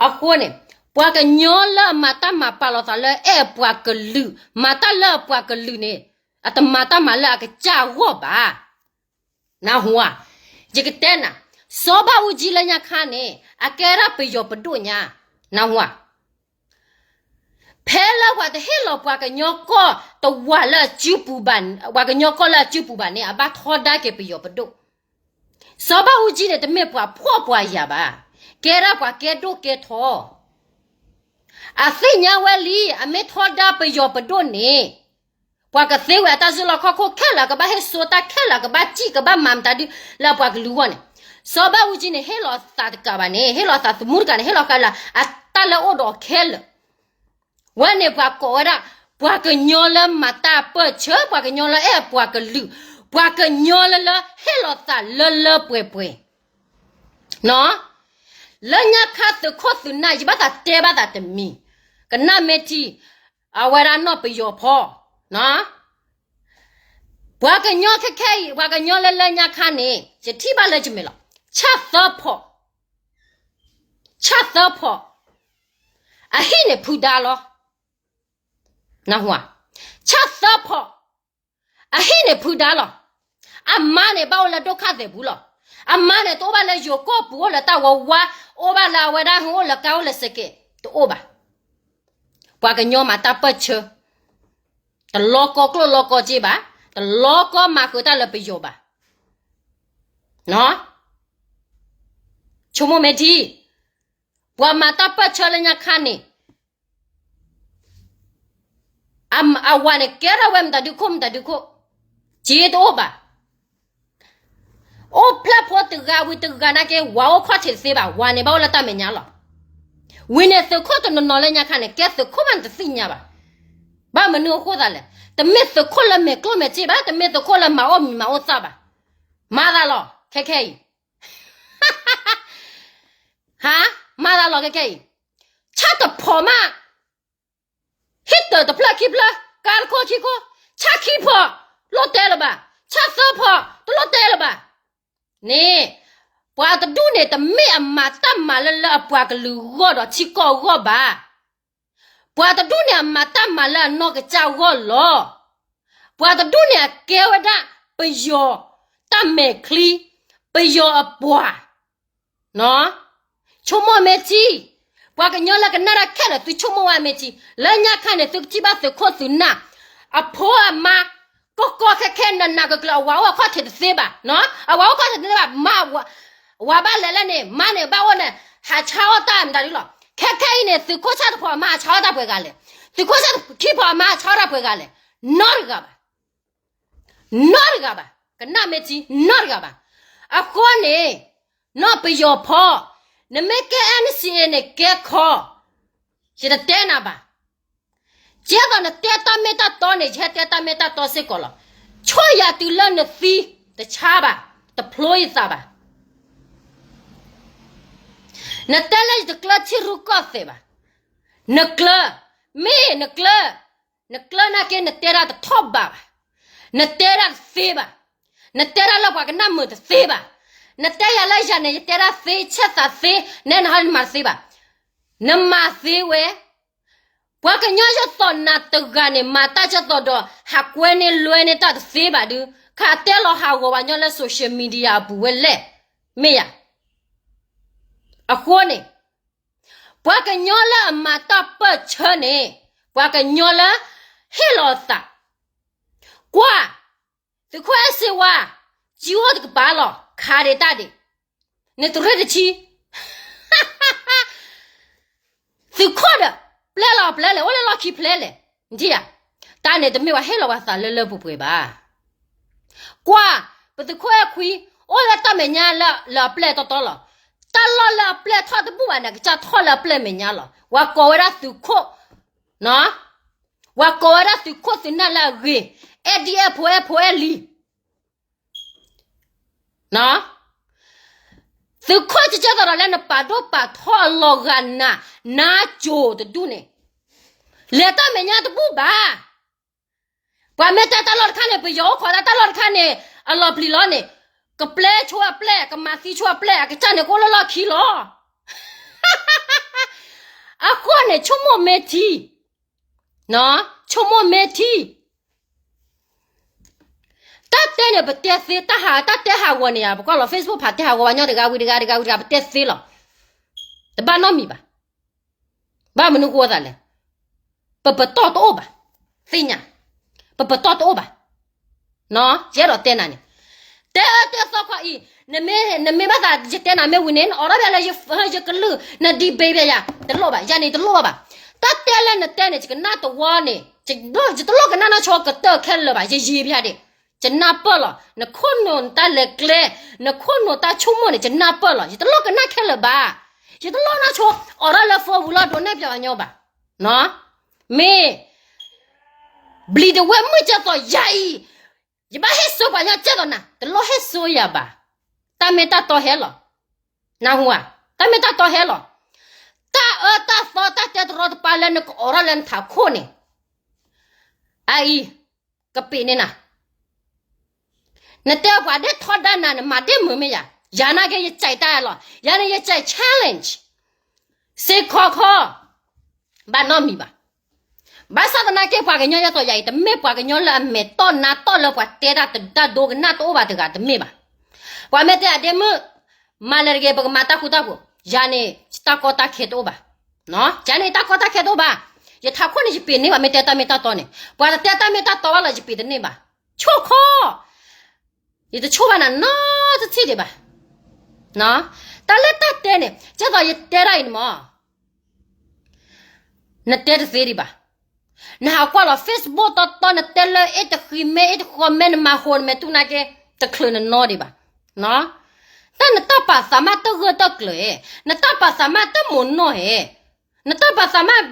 အဃိန့ၣ်, ပှၤကညီလၢအမၤတၢ်မၤပာ်လီၤသးလၢအဲၣ်ပှၤကလုာ်, မၤတၢ်လၢအပှၤကလုာ်န့ၣ်, အတမၤတၢ်မၤလၢအကစၢ်အဂီၢ်ဘၣ်. နၢ်ဟူဧါ. ယကတဲနၤ, စီၤဘၣ်အူကၠံလၢညါခါန့ၣ် အကဲဒၣ်ပယီၤပဒိၣ်ညါ, နၢ်ဟူဧါ. ဖဲလၢပှၤတဟ့ၣ်လီၤပှၤကညီကီၢ်တဝၢလၢအစုပူၤဘၣ်, ပှၤကညီကီၢ်လၢအစုပူၤဘၣ်န့ၣ် အဘၣ်ထီဒါက့ၤပယီၤပဒိၣ်. စီၤဘၣ်အူကၠံန့ၣ် တမ့ၢ်ပှၤဖှီၣ်ပှၤယာ်ဘၣ်, ကဲဒၣ်ပှၤကဲဒိၣ်ကဲထီ. အသ့ၣ်ညါဝဲလံ, အမ့ၢ်ထီဒါပယီၤပဒိၣ်န့ၣ် ပှၤကသ့ဝဲအတၢ်စုလီၢ်ခီၣ်ခိၣ်ခဲလၢာ်, ကဘၣ်ဟ့ၣ်စိတၢ်ခဲလၢာ်, ကဘၣ်စံၣ် ကဘၣ်မၤမတၤဒုလၢအပှၤကလုာ်အဂီၢ်န့ၣ်, စီၤဘၣ်အူကၠံန့ၣ် ဟ့ၣ်လီၤသးတကးဘၣ်န့ၣ်, ဟ့ၣ်လီၤသးသမူတကးန့ၣ်, ဟ့ၣ်လီၤဃာ်လၢအတၢ်လၢအအိၣ်ဒီးခဲလၢာ်. ဝဲန့ၣ်ပှၤကိးဝဲဒၣ် ပှၤကညီလၢမၤတၢ်ပၢၢ်ဆၢ, ပှၤကညီလၢအဲၣ်ပှၤကလုာ်, ပှၤကညီလၢလၢဟ့ၣ်လီၤသးလၢလၢပှဲၤပှဲၤ လၢညါခါသုးခိၣ်သုးနၢ် ယဘၣ်သးတဲဘၣ်သးတမံၤ, ကနၣ်မ့ၢ်ထံ, အဝဲဒၣ်နီၢ်ပယီၤဖီ, ပှၤကညီခဲခဲအံၤ, ပှၤကညီလၢလၢညါခါန့ၣ် ယထံၣ်ဘၣ်လၢယမဲာ်လီၤ. ဆၣ်သၢဖီး, ဆၣ်သၢဖီး, အဟံၣ်န့ၣ်ဖုဒါလီၤ. နၢ်ဟူဧါ. ဆၣ်သၢဖီး, အဟံၣ်န့ၣ်ဖုဒါလီၤ. အမါန့ၣ်ဘၣ်အိၣ်လၢဒိၣ်ခၣ်သဲးပူၤလီၤ. အမါန့ၣ်တအိၣ်ဘၣ်လၢယိၤကီၢ်ပူၤ အိၣ်လၢတၢ်ဝါဝါ, အိၣ်ဘၣ်လၢအဝဲဒၣ်ဟူအိၣ်လၢကါအိၣ်လၢစဲးကဲး, တအိၣ်ဘၣ်. ပှၤကညီမၤတၢ်ပၢၢ်ဆၢ, တလီကီကျိၣ်လီကီစ့ဘၣ်, တလီကီမၤဃုာ်တၢ်လၢပယီၤဘၣ်. ဆိကမိၣ်မ့ၢ်ထံ, ပှၤမၤတၢ်ပၢၢ်ဆၢလၢညါခါန့ၣ် အဝၤန့ၣ်ကဲထီၣ်ဝဲမတၤဒုခိၣ်မတၤဒုခိၣ်, စ့တအိၣ်ဘၣ်. အိၣ်ဖျဲၣ်ဖိတဂၤဝံၤတဂၤနာ်က့ ဝၤအိၣ်ခီၣ်ထံးတသ့ဘၣ်, ဝၤန့ၣ်ဘၣ်အိၣ်လၢတၢ်မဲာ်ညါလီၤ. ဝံၤန့ၣ်သုးခိၣ်တနီၤနီၤလၢညါခါန့ၣ် ကဲသုးခိၣ်မးနတသ့ၣ်ညါဘၣ်. ဘၣ်မနုၤအဃိသးလဲၣ်, တမ့ၢ်သုးခိၣ်လၢမဲာ်ကျိၣ်မဲာ်စ့ဘၣ်, တမ့ၢ်သုးခိၣ်လၢမၤအီၣ်မံၤမၤအီၣ်သၣ်ဘၣ်. မၤသးလီၤ ခဲခဲအံၤ ဟါ, မၤသးလီၤခဲခဲအံၤ, ဆၣ်တဖီးမး, ဟံၣ်တၢၢ်တဖျၢၣ်ခံဖျၢၣ်, ကါတခိၣ်ခံခိၣ်, ဆၣ်ခံဖီး, လိၣ်တဲလၢၤဘၣ်, ဆၣ်သၢဖီး, တလိၣ်တဲလၢၤဘၣ်. န့ၣ်, ပှၤတဒူၣ်န့ၣ် တမ့ၢ်အမၤတၢ်မၤလၢလၢအပှၤကလုာ်ဂီၢ်ဒီးထံကီၢ်အဂီၢ်ဘၣ်. ပှၤတဒူၣ်န့ၣ် အမၤတၢ်မၤလၢအနီၢ်ကစၢ်အဂီၢ်လီၤ. ပှၤတဒူၣ်န့ၣ် အကဲဝဲဒၣ် ပယီၤတၢ်မဲာ်ချံ, ပယီၤအပှၤ, ဆိကမိၣ်မ့ၢ်ထံ, ပှၤကညီလၢကနၣ်တၢ်ခဲလၢာ် သုဆိကမိၣ်ဝဲမ့ၢ်ထံ, လၢညါခါန့ၣ် သုကထံၣ်ဘၣ်သုးခိၣ်သုးနၢ်, အဖိအမါ, ကီကီခဲခဲနးနးကကျၢၤ အဝၤအိၣ်အခီၣ်ထံးတသ့ဘၣ်, အဝၤအိၣ်ခီၣ်ထံးတသ့ဘၣ်, မါ, ဝၤဘၣ်လဲၤလၢန့ၣ် မါန့ၣ်ဘၣ်အိၣ်န့ၣ် ဟးဆါအီၣ်တၢ်မတၤဒုလီၤ. ခဲခဲအံၤန့ၣ် သုးခိၣ်ဆၣ်တဖီးအမါဟးဆါအီၣ်တၢ်ပှဲၤဂၤလဲၣ်, သုးခိၣ်ဆၣ်ခံဖီးအမါဟးဆါအီၣ်တၢ်ပှဲၤဂၤလဲၣ်, နီတဂၤဘၣ်. နီတဂၤဘၣ်, ကနၣ်မ့ၢ်ထံ နီတဂၤဘၣ်. အဃိန့ၣ်, နီၢ်ပယီၤဖီ, နမ့ၢ်ကဲ NCA န့ၣ် ကဲခီ, ယတတဲနၤဘၣ်. ကဲသိးနတဲတၢ်မ့ၢ်တၢ်တီန့ၣ် ယဟဲတဲတၢ်မ့ၢ်တၢ်တီစ့ၢ်ကီးလီၤ. ဆိၣ်ယၤတုၤလၢနသံ, တဆါဘၣ်, တဖျိယသးဘၣ်. နတဲလၢယတကျၢထံရူၢ်ကီၢ်သဲးဘၣ်. နကျၢ, မ့ၢ်နကျၢ, နကျၢနာ်က့ နတဲဒၣ်တထီၣ်ဘးဘၣ်, နတဲဒၣ်တသ့ဘၣ်, နတဲဒၣ်လၢပှၤကနၣ်မုာ်တသ့ဘၣ်, နတဲယၤလၢယၤန့ၣ် ယတဲဒၣ်သ့ ဆဲးသးသ့, နဲနဟီနမၤတသ့ဘၣ်, နမၤသ့ဝဲ, ပှၤကညီယသိးနၤတဂၤန့ၣ် မၤတၢ်ကဲသိးဒီး ဟးကွဲန့ၢ်လွဲန့ၢ်တၢ်တသ့ဘၣ်ဒုး, ခးတဲလီၤဟးဂီၤပှၤကညီလၢ social media အပူၤဝဲလဲၣ်, မ့ၢ်ယၤ. အဃိန့ၣ် ပှၤကညီလၢအမၤတၢ်ပၢၢ်ဆၢန့ၣ်, ပှၤကညီလၢဟ့ၣ်လီၤအသး, ကွၢ်, သုးခိၣ်အဲၣ်စ့ဝါ, ကၠံအိၣ်တကပၤလီၤ, ခးဒံးတၢ်ဒံး, နတရ့တဆံ, သုးခိၣ်ဒီး ပျဲလီၤပျဲလဲၣ်, အိၣ်လၢလီၢ်ခံပျဲလဲၣ်, နထံၣ်ဧါ. တၢ်န့ၣ်တမ့ၢ်ပှၤဟ့ၣ်လီၤပှၤသးလၢလၢပှဲၤပှဲၤဘၣ်. ကွၢ်, ပသုးခိၣ်အဲၣ်ခွံ, အိၣ်လၢတၢ်မဲာ်ညါလၢအပျဲၢ်တီတီလီၤ. တၢ်လီၢ်လၢအပျဲၢ်ထီၣ်တဘူၣ်ဘၣ်န့ၣ် အကစၢ်ထီၣ်လၢအပျဲၢ်မဲာ်ညါလီၤ. ပှၤကိးဝဲဒၣ်သုးခိၣ်, ပှၤကိးဝဲဒၣ်သုးခိၣ်သုးနၢ်လၢအဂ့ၤ, အဲၣ်ဒ်အဲၣ်ဖိအဲၣ်ဖိအဲၣ်လံၤ သုးခိၣ်ကကဲသိးဒီးလၢနပာ်ဒိၣ်ပာ်ထီအလီၤဂာ်နၤ, နါစိၤတဒူၣ်န့ၣ်, လဲၤတၢ်မဲာ်ညါတဘူၣ်ဘၣ်. ပှၤမ့ၢ်တဲတၢ်လီၢ်တခါန့ၣ် ပယီၤအိၣ်ခိးတၢ်တၢ်လီၢ်တခါန့ၣ် အလီၤပျံၤလီၤန့ၣ်, ကပျဲဆိအပျဲၢ်, ကမၤသံဆိအပျဲၢ်, အကစၢ်န့ၣ်ကအိၣ်လၢလီၢ်ခံလီၤ. အဃိန့ၣ် ဆိကမိၣ်မ့ၢ်ထံ, ဆိကမိၣ်မ့ၢ်ထံ. တၢ်တဲန့ၣ် ပတဲသ့, တၢ်ဟး, တၢ်တဲဟးဂီၤန့ၣ်ဧါ, ပကွၢ်လီၤ Facebook ဖးတဲဟးဂီၤ ပှၤကညီတဂၤဝံၤတဂၤ တဂၤဝံၤတဂၤ ပတဲသ့လီၤ. တဘၣ်နီတမံၤဘၣ်. ဘၣ်မနုၤဃိသးလဲၣ်. ပပတီၢ်တအိၣ်ဘၣ်. သ့ၣ်ညါ, ပပတီၢ်တအိၣ်ဘၣ်. ယအဲၣ်ဒိးတဲနၤန့ၣ်, တဲအၢတဲသီခီအံၤ, နမ့ၢ်ဘၣ်သးယတဲနၤမ့ၢ်ဝံၤန့ၣ် နအိးထီၣ်ဘၣ်လၢယကလုၢ်, နဒံးဘ့ဘၣ်ယၤ, တလိၣ်ဘၣ်, ယၤန့ၣ်တလိၣ်ဘၣ်ဘၣ်. တၢ်တဲလၢနတဲန့ၣ် ယကနၣ်တဝီန့ၣ်, ယတလိၣ်ကနၣ်နီၢ်ဆိကတၢၢ်ခဲလၢာ်ဘၣ်, ယယံၤဖဲဒၣ်, ယနၢ်ပၢၢ်လီၤ. နခိၣ်နူာ်တၢ်လဲၤကျဲ, နခိၣ်နူာ်တၢ်ဆိကမိၣ်န့ၣ် ယနၢ်ပၢၢ်လီၤ. ယတလိၣ်ကနၣ်ခဲလၢာ်ဘၣ်. ယတလိၣ်နီၢ်ဆိ အိးထီၣ်လၢ phone ပူၤလီၤဒိးနဲၣ်ပၠးပှၤကညီဘၣ်. မ့ၢ် ဘျံၤတဝဲမုၢ်ကဲသိးယၤအံၤ, ယဘၣ်ဟ့ၣ်စိပှၤကညီကဲသိးနၤ, တလိၣ်ဟ့ၣ်စိယၤဘၣ်. တၢ်မ့ၢ်တၢ်တီဟဲလီၤ. နၢ်ဟူဧါ, တၢ်မ့ၢ်တၢ်တီဟဲလီၤ. တၢ်အၢတၢ်သီတၢ်တဲတရီတပါလၢနကအိးထီၣ်လၢနထးခိၣ်န့ၣ်, အအံၤ, ကပ့ၤန့ၢ်နၤ. နတဲပှၤဒဲထီဒါနၤ နမၤဒ့မုာ်မ့ၢ်ယၤ, ယၤနာ်က့ ယကဲးတၢ်လီၤ. ယၤန့ၣ် ယကဲး challenge စ့ခီခီ, ဘၣ်နီတမံၤဘၣ်. ဘၣ်ဆၣ်သနာ်က့ ပှၤကညီယဲသိးယၤအံၤ တမ့ၢ်ပှၤကညီလၢအမဲာ်တီၢ်နါတီၢ်လၢပှၤတဲတၢ်တဒိကနၣ်တအိၣ်ဘၣ်တဂၤတမ့ၢ်ဘၣ်. ပှၤမ့ၢ်တဲအဒ့မုၣ် မၤလဲၤတဂ့ၤ ပကမၤတၢ်ဃူတၢ်ဖိး, ယၤန့ၣ် တၢ်ကီတၢ်ခဲတအိၣ်ဘၣ်. ယၤန့ၣ် တၢ်ကီတၢ်ခဲတအိၣ်ဘၣ်. ယထးခိၣ်န့ၣ် ယပ့ၤန့ၢ်ဘၣ် မ့ၢ်တဲတၢ်မ့ၢ်တၢ်တီန့ၣ်, ပှၤတတဲတၢ်မ့ၢ်တၢ်တီဘၣ်လီၤ ယပ့ၤတန့ၢ်ဘၣ်. ဆိၣ်ခီ ယတဆိၣ်ဘၣ်နၤနီတထံၣ်ဒံးဘၣ်. တၢ်လၢတၢ်တဲန့ၣ် ကဲသိးယတဲဒၣ်အံၤန့ၣ်မး နတဲတသ့ဒံးဘၣ်. နဟးကွၢ်လီၤ Facebook တီတီ နတဲလၢအ့ၣ်တဃံမဲ အ့ၣ်တဃီမဲ နမၤဟိးနမဲာ်တူၢ်နါက့ တချုးနနီဒံးဘၣ်. တၢ်နတၢ်ပာ်သးမၢ်တဂၢၢ်တၢ်ကျၢၤဧဲ, နတၢ်ပာ်သးမၢ်တမိၢ်နီၢ်ဧဲ, နတၢ်ပာ်သးမၢ်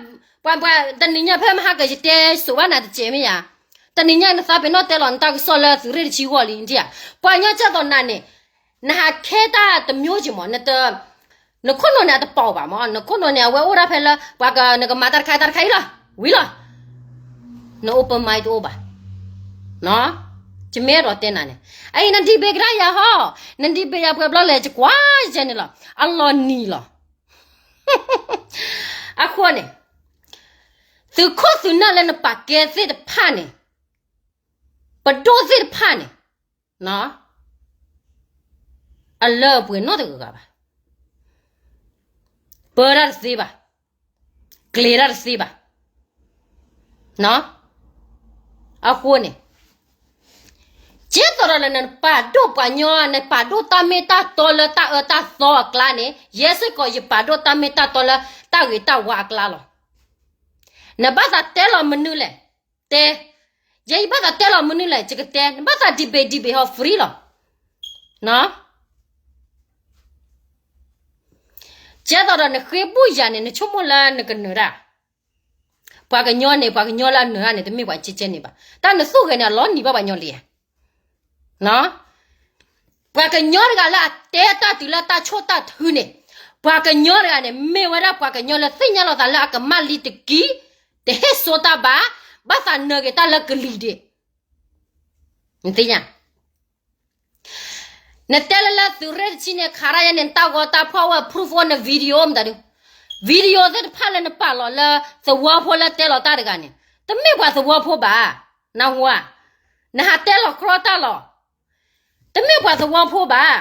ပှၤပှၤတနံၤညါဖဲမဟါကယတဲစိးဘၣ်နၤတစဲးမ့ၢ်ယါ, တနံၤညါနသးပ့ၤနီၣ်တဲလီၤနတၢ်ကစီၣ်လၢသုးရ့ၣ်တဆံဂီၢ်လံ, ပှၤကညီကဲသိးနၤန့ၣ် နဟးခဲတၢ်တမျိုးက့မး, နခိၣ်နူာ်န့ၣ်အတပာ်ဘၣ်မး, နခိၣ်နူာ်န့ၣ် အဝဲအိၣ်ဒၣ်ဖဲလၢ ပှၤက နကမၤတၢ်တခါတၢ်တခါအံၤလီၤ, ဝံၤလီၤ. န open mind တအိၣ်ဘၣ်. ယမ့ၢ်အဲၣ်ဒိးတဲနၤန့ၣ်, အအံၤန debate ကဒါယၤဟီ, န debate ယၤပှဲၤဘျီလဲၣ် ယကွၢ်ယဲန့ၣ်လီၤ, အလီၤနံၤလီၤ. အဃိန့ၣ် သုးခိၣ်သုးနၢ်လၢနပာ်ကဲသ့ၣ်တဖၣ်န့ၣ်, ပဒိၣ်သ့ၣ်တဖၣ်န့ၣ် အလၢအပှဲၤနီတဂၤဂၤဘၣ်. ပၢတၢ်တသ့ဘၣ်, ကျဲၤတၢ်တသ့ဘၣ်. အဃိန့ၣ် ကဲသိးဒီးလၢနပာ်ဒိၣ်ပှၤညီ, နပာ်ဒိၣ်တၢ်မ့ၢ်တၢ်တီလၢတၢ်အၢတၢ်သီအကျါန့ၣ်, ယဲစ့ၢ်ကီးယပာ်ဒိၣ်တၢ်မ့ၢ်တၢ်တီလၢတၢ်ဂ့ၤတၢ်ဝါအကျါလီၤ. နဘၣ်သးတဲလီၤမနုၤလဲၣ်, တဲ, ယဲယဘၣ်သးတဲလီၤမနုၤလဲၣ် ယကတဲ, နဘၣ်သး debate debate ဟီ free လီၤ. ကဲသိးဒီးနဃ့ဘူၣ်ယၤန့ၣ် နဆိကမိၣ်လၢနကနၢၤတၢ်, ပှၤကညီန့ၣ် ပှၤကညီလၢအနၢၤတၢ်န့ၣ် တမ့ၢ်ပှၤကဲကဲန့ၣ်ဘၣ်. တၢ်နသူၣ်ဂဲၤန့ၣ် အလီၤနံၤဘၣ်ပှၤကညီလံဧါ. ပှၤကညီတဂၤလၢအတဲတၢ်တုၤလၢတၢ်ဆိၣ်တၢ်ထုန့ၣ်, ပှၤကညီတဂၤန့ၣ် မ့ၢ်ဝဲဒၣ်ပှၤကညီလၢသ့ၣ်ညါလီၤသးလၢအကမၣ်လံတက့ၢ်, တဟ့ၣ်စိတၢ်ဘၣ်, ဘၣ်သးနၢၤက့ၤတၢ်လၢကလံၤဒံး, နသ့ၣ်ညါ. နတဲလၢလၢသုးရ့ၣ်တဆံန့ၣ် ခးရၣ်ယဲန့ၣ် နတၢ်ဂီၤတၢ်ဖီၣ်ဝဲ proof အိၣ် န video မတၤဒု, video သ့ၣ်တဖၣ်လၢနပာ်လီၤလၢသဝီဖိလၢတဲလီၤတၢ်တဂၤန့ၣ် တမ့ၢ်ပှၤသဝီဖိဘၣ်, နဟူဧါ, နဟးတဲလီၤကြီတၢ်လီၤ, တမ့ၢ်ပှၤသဝီဖိဘၣ်.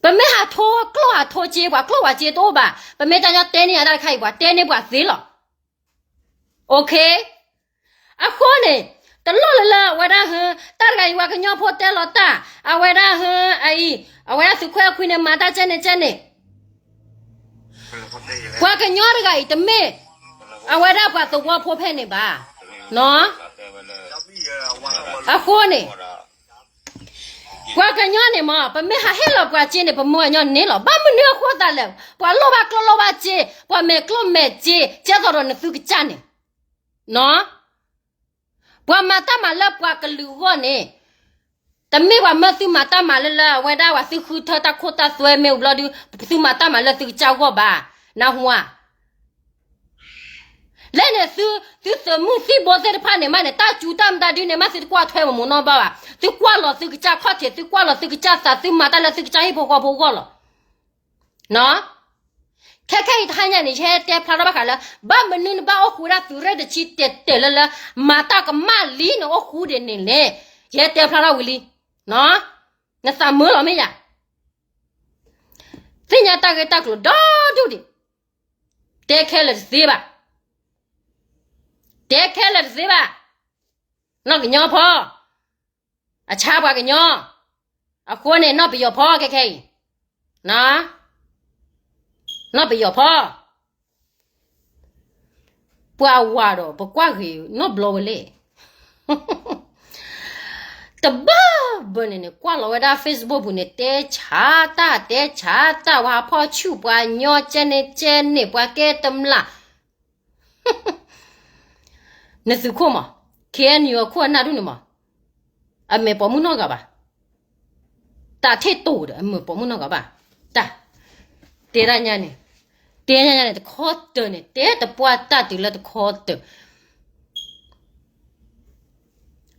ပမ့ၢ်ဟးထိကျိၣ်ဟးထိစ့ ပှၤကျိၣ်ပှၤစ့တအိၣ်ဘၣ်, ပမ့ၢ်တၢ်ညီတဲန့ၢ်ယၤတၢ်တခါအံၤ ပှၤတဲန့ၢ်ပှၤသ့လီၤ. Okay, အဃိန့ၣ် တလိၣ်လၢလၢအဝဲဒၣ်ဟ, တၢ်တဂၤအံၤ ပှၤကညီဖိတဲလီၤတၢ်, အဝဲဒၣ်ဟအံၤ, အဝဲဒၣ်သုးခွဲးအခွံန့ၣ် မၤတၢ်ကဲန့ၣ်ကဲန့ၣ်, ပှၤကညီတဂၤအံၤတမ့ၢ် အဝဲဒၣ်ပှၤသဝီဖိဖဲန့ၣ်ဘၣ်. အဃိန့ၣ် ပှၤကညီန့ၣ်မး ပမ့ၢ်ဟးဟ့ၣ်လီၤပှၤစ့န့ၣ် ပမ့ၢ်ပှၤကညီန့ၣ်လီၤ. ဘၣ်မနုၤအဃိသးလဲၣ်, ပှၤလိၣ်ဘၣ်ကျိၣ်လိၣ်ဘၣ်စ့, ပှၤမဲာ်ကျိၣ်မဲာ်စ့ ကဲသိးဒီးနသုကစၢ်န့ၣ်, ပှၤမၤတၢ်မၤလၢပှၤကလုာ်အဂီၢ်န့ၣ်, တမ့ၢ်ပှၤမၢသုမၤတၢ်မၤလၢလၢအဝဲဒၣ်ပှၤသုဃုထၢတၢ်ခိၣ်တၢ်သွဲမ့ၢ်အိၣ်ဘျီဒု, သုမၤတၢ်မၤလၢသုကစၢ်အဂီၢ်ဘၣ်, နဟူဧါ. လၢန့ၣ်သု, သုသုးမုၢ်သံၣ်ဘိသ့ၣ်တဖၣ်န့ၣ်မးန့ၣ် တၢ်စူၤတၢ်မတၤဒုန့ၣ်မး သုတကွၢ်ထွဲမမိၢ်နီၢ်ဘၣ်ဘၣ်. သုကွၢ်လီၤသုကစၢ်ခီၣ်ထံး, သုကွၢ်လီၤသုကစၢ်သး, သုမၤတၢ်လၢသုကစၢ်ဟံၣ်ဖိဃီဖိအဂီၢ်လီၤ. ခဲခဲအံၤတဟါညါန့ၣ် ယဟဲတဲဖျါထီၣ်ဘၣ်ဃးလၢ ဘၣ်မနုၤနဘၣ်အိၣ်ဃူဝဲဒၣ်သုးရ့ၣ်တဆံတဲာ်တဲာ်လၢလၢ မၤတၢ်ကမၣ်လံန့ၣ်အိၣ်ဃူဒံးန့ၣ်လဲၣ်. ယဟဲတဲဖျါထီၣ်ဝံၤလံ. နသးမုာ်လီၤမ့ၢ်ယၤ. သ့ၣ်ညါတၢ်ဂ့ၢ်တၢ်ကျိၤဒီဒူၣ်ဒံး, တဲခဲလၢာ်တသ့ဘၣ်, တဲခဲလၢာ်တသ့ဘၣ်. နီၢ်ကညီဖီ, အဆါပှၤကညီ, အဃိန့ၣ် နီၢ်ပယီၤဖီခဲခဲအံၤ, နီၢ်ပယီၤဖီ, ပှၤဝၤဒီးပကွၢ်ဂ့ၤနီတဘျီဝဲလဲၣ်. တဘၢဘၢန့ၣ်န့ၣ် ကွၢ်လီၤဝဲဒၣ် Facebook ပူၤန့ၣ် တဲဆါတၢ် တဲဆါတၢ် ဝဲဟးဖီၣ်ဆူၣ်ပှၤညီ ကဲန့ၣ်ကဲန့ၣ် ပှၤကဲတမျၢ် နသုးခိၣ်မး, KNU အခိၣ်အနၢ်ဒူၣ်န့ၣ်မး, အမဲာ်ပိာ်မုၣ်နီတဂၤဘၣ်, တၢ်ထံၣ်တိၢ်ဒီး အမဲာ်ပိာ်မုၣ်နီတဂၤဘၣ်, တၢ်, တဲဒၣ်ညါန့ၣ်, တဲညါညါန့ၣ် တခီတၢၤန့ၣ် တဲတပှၢ်တၢ်တုၤလၢတခီတၢၤ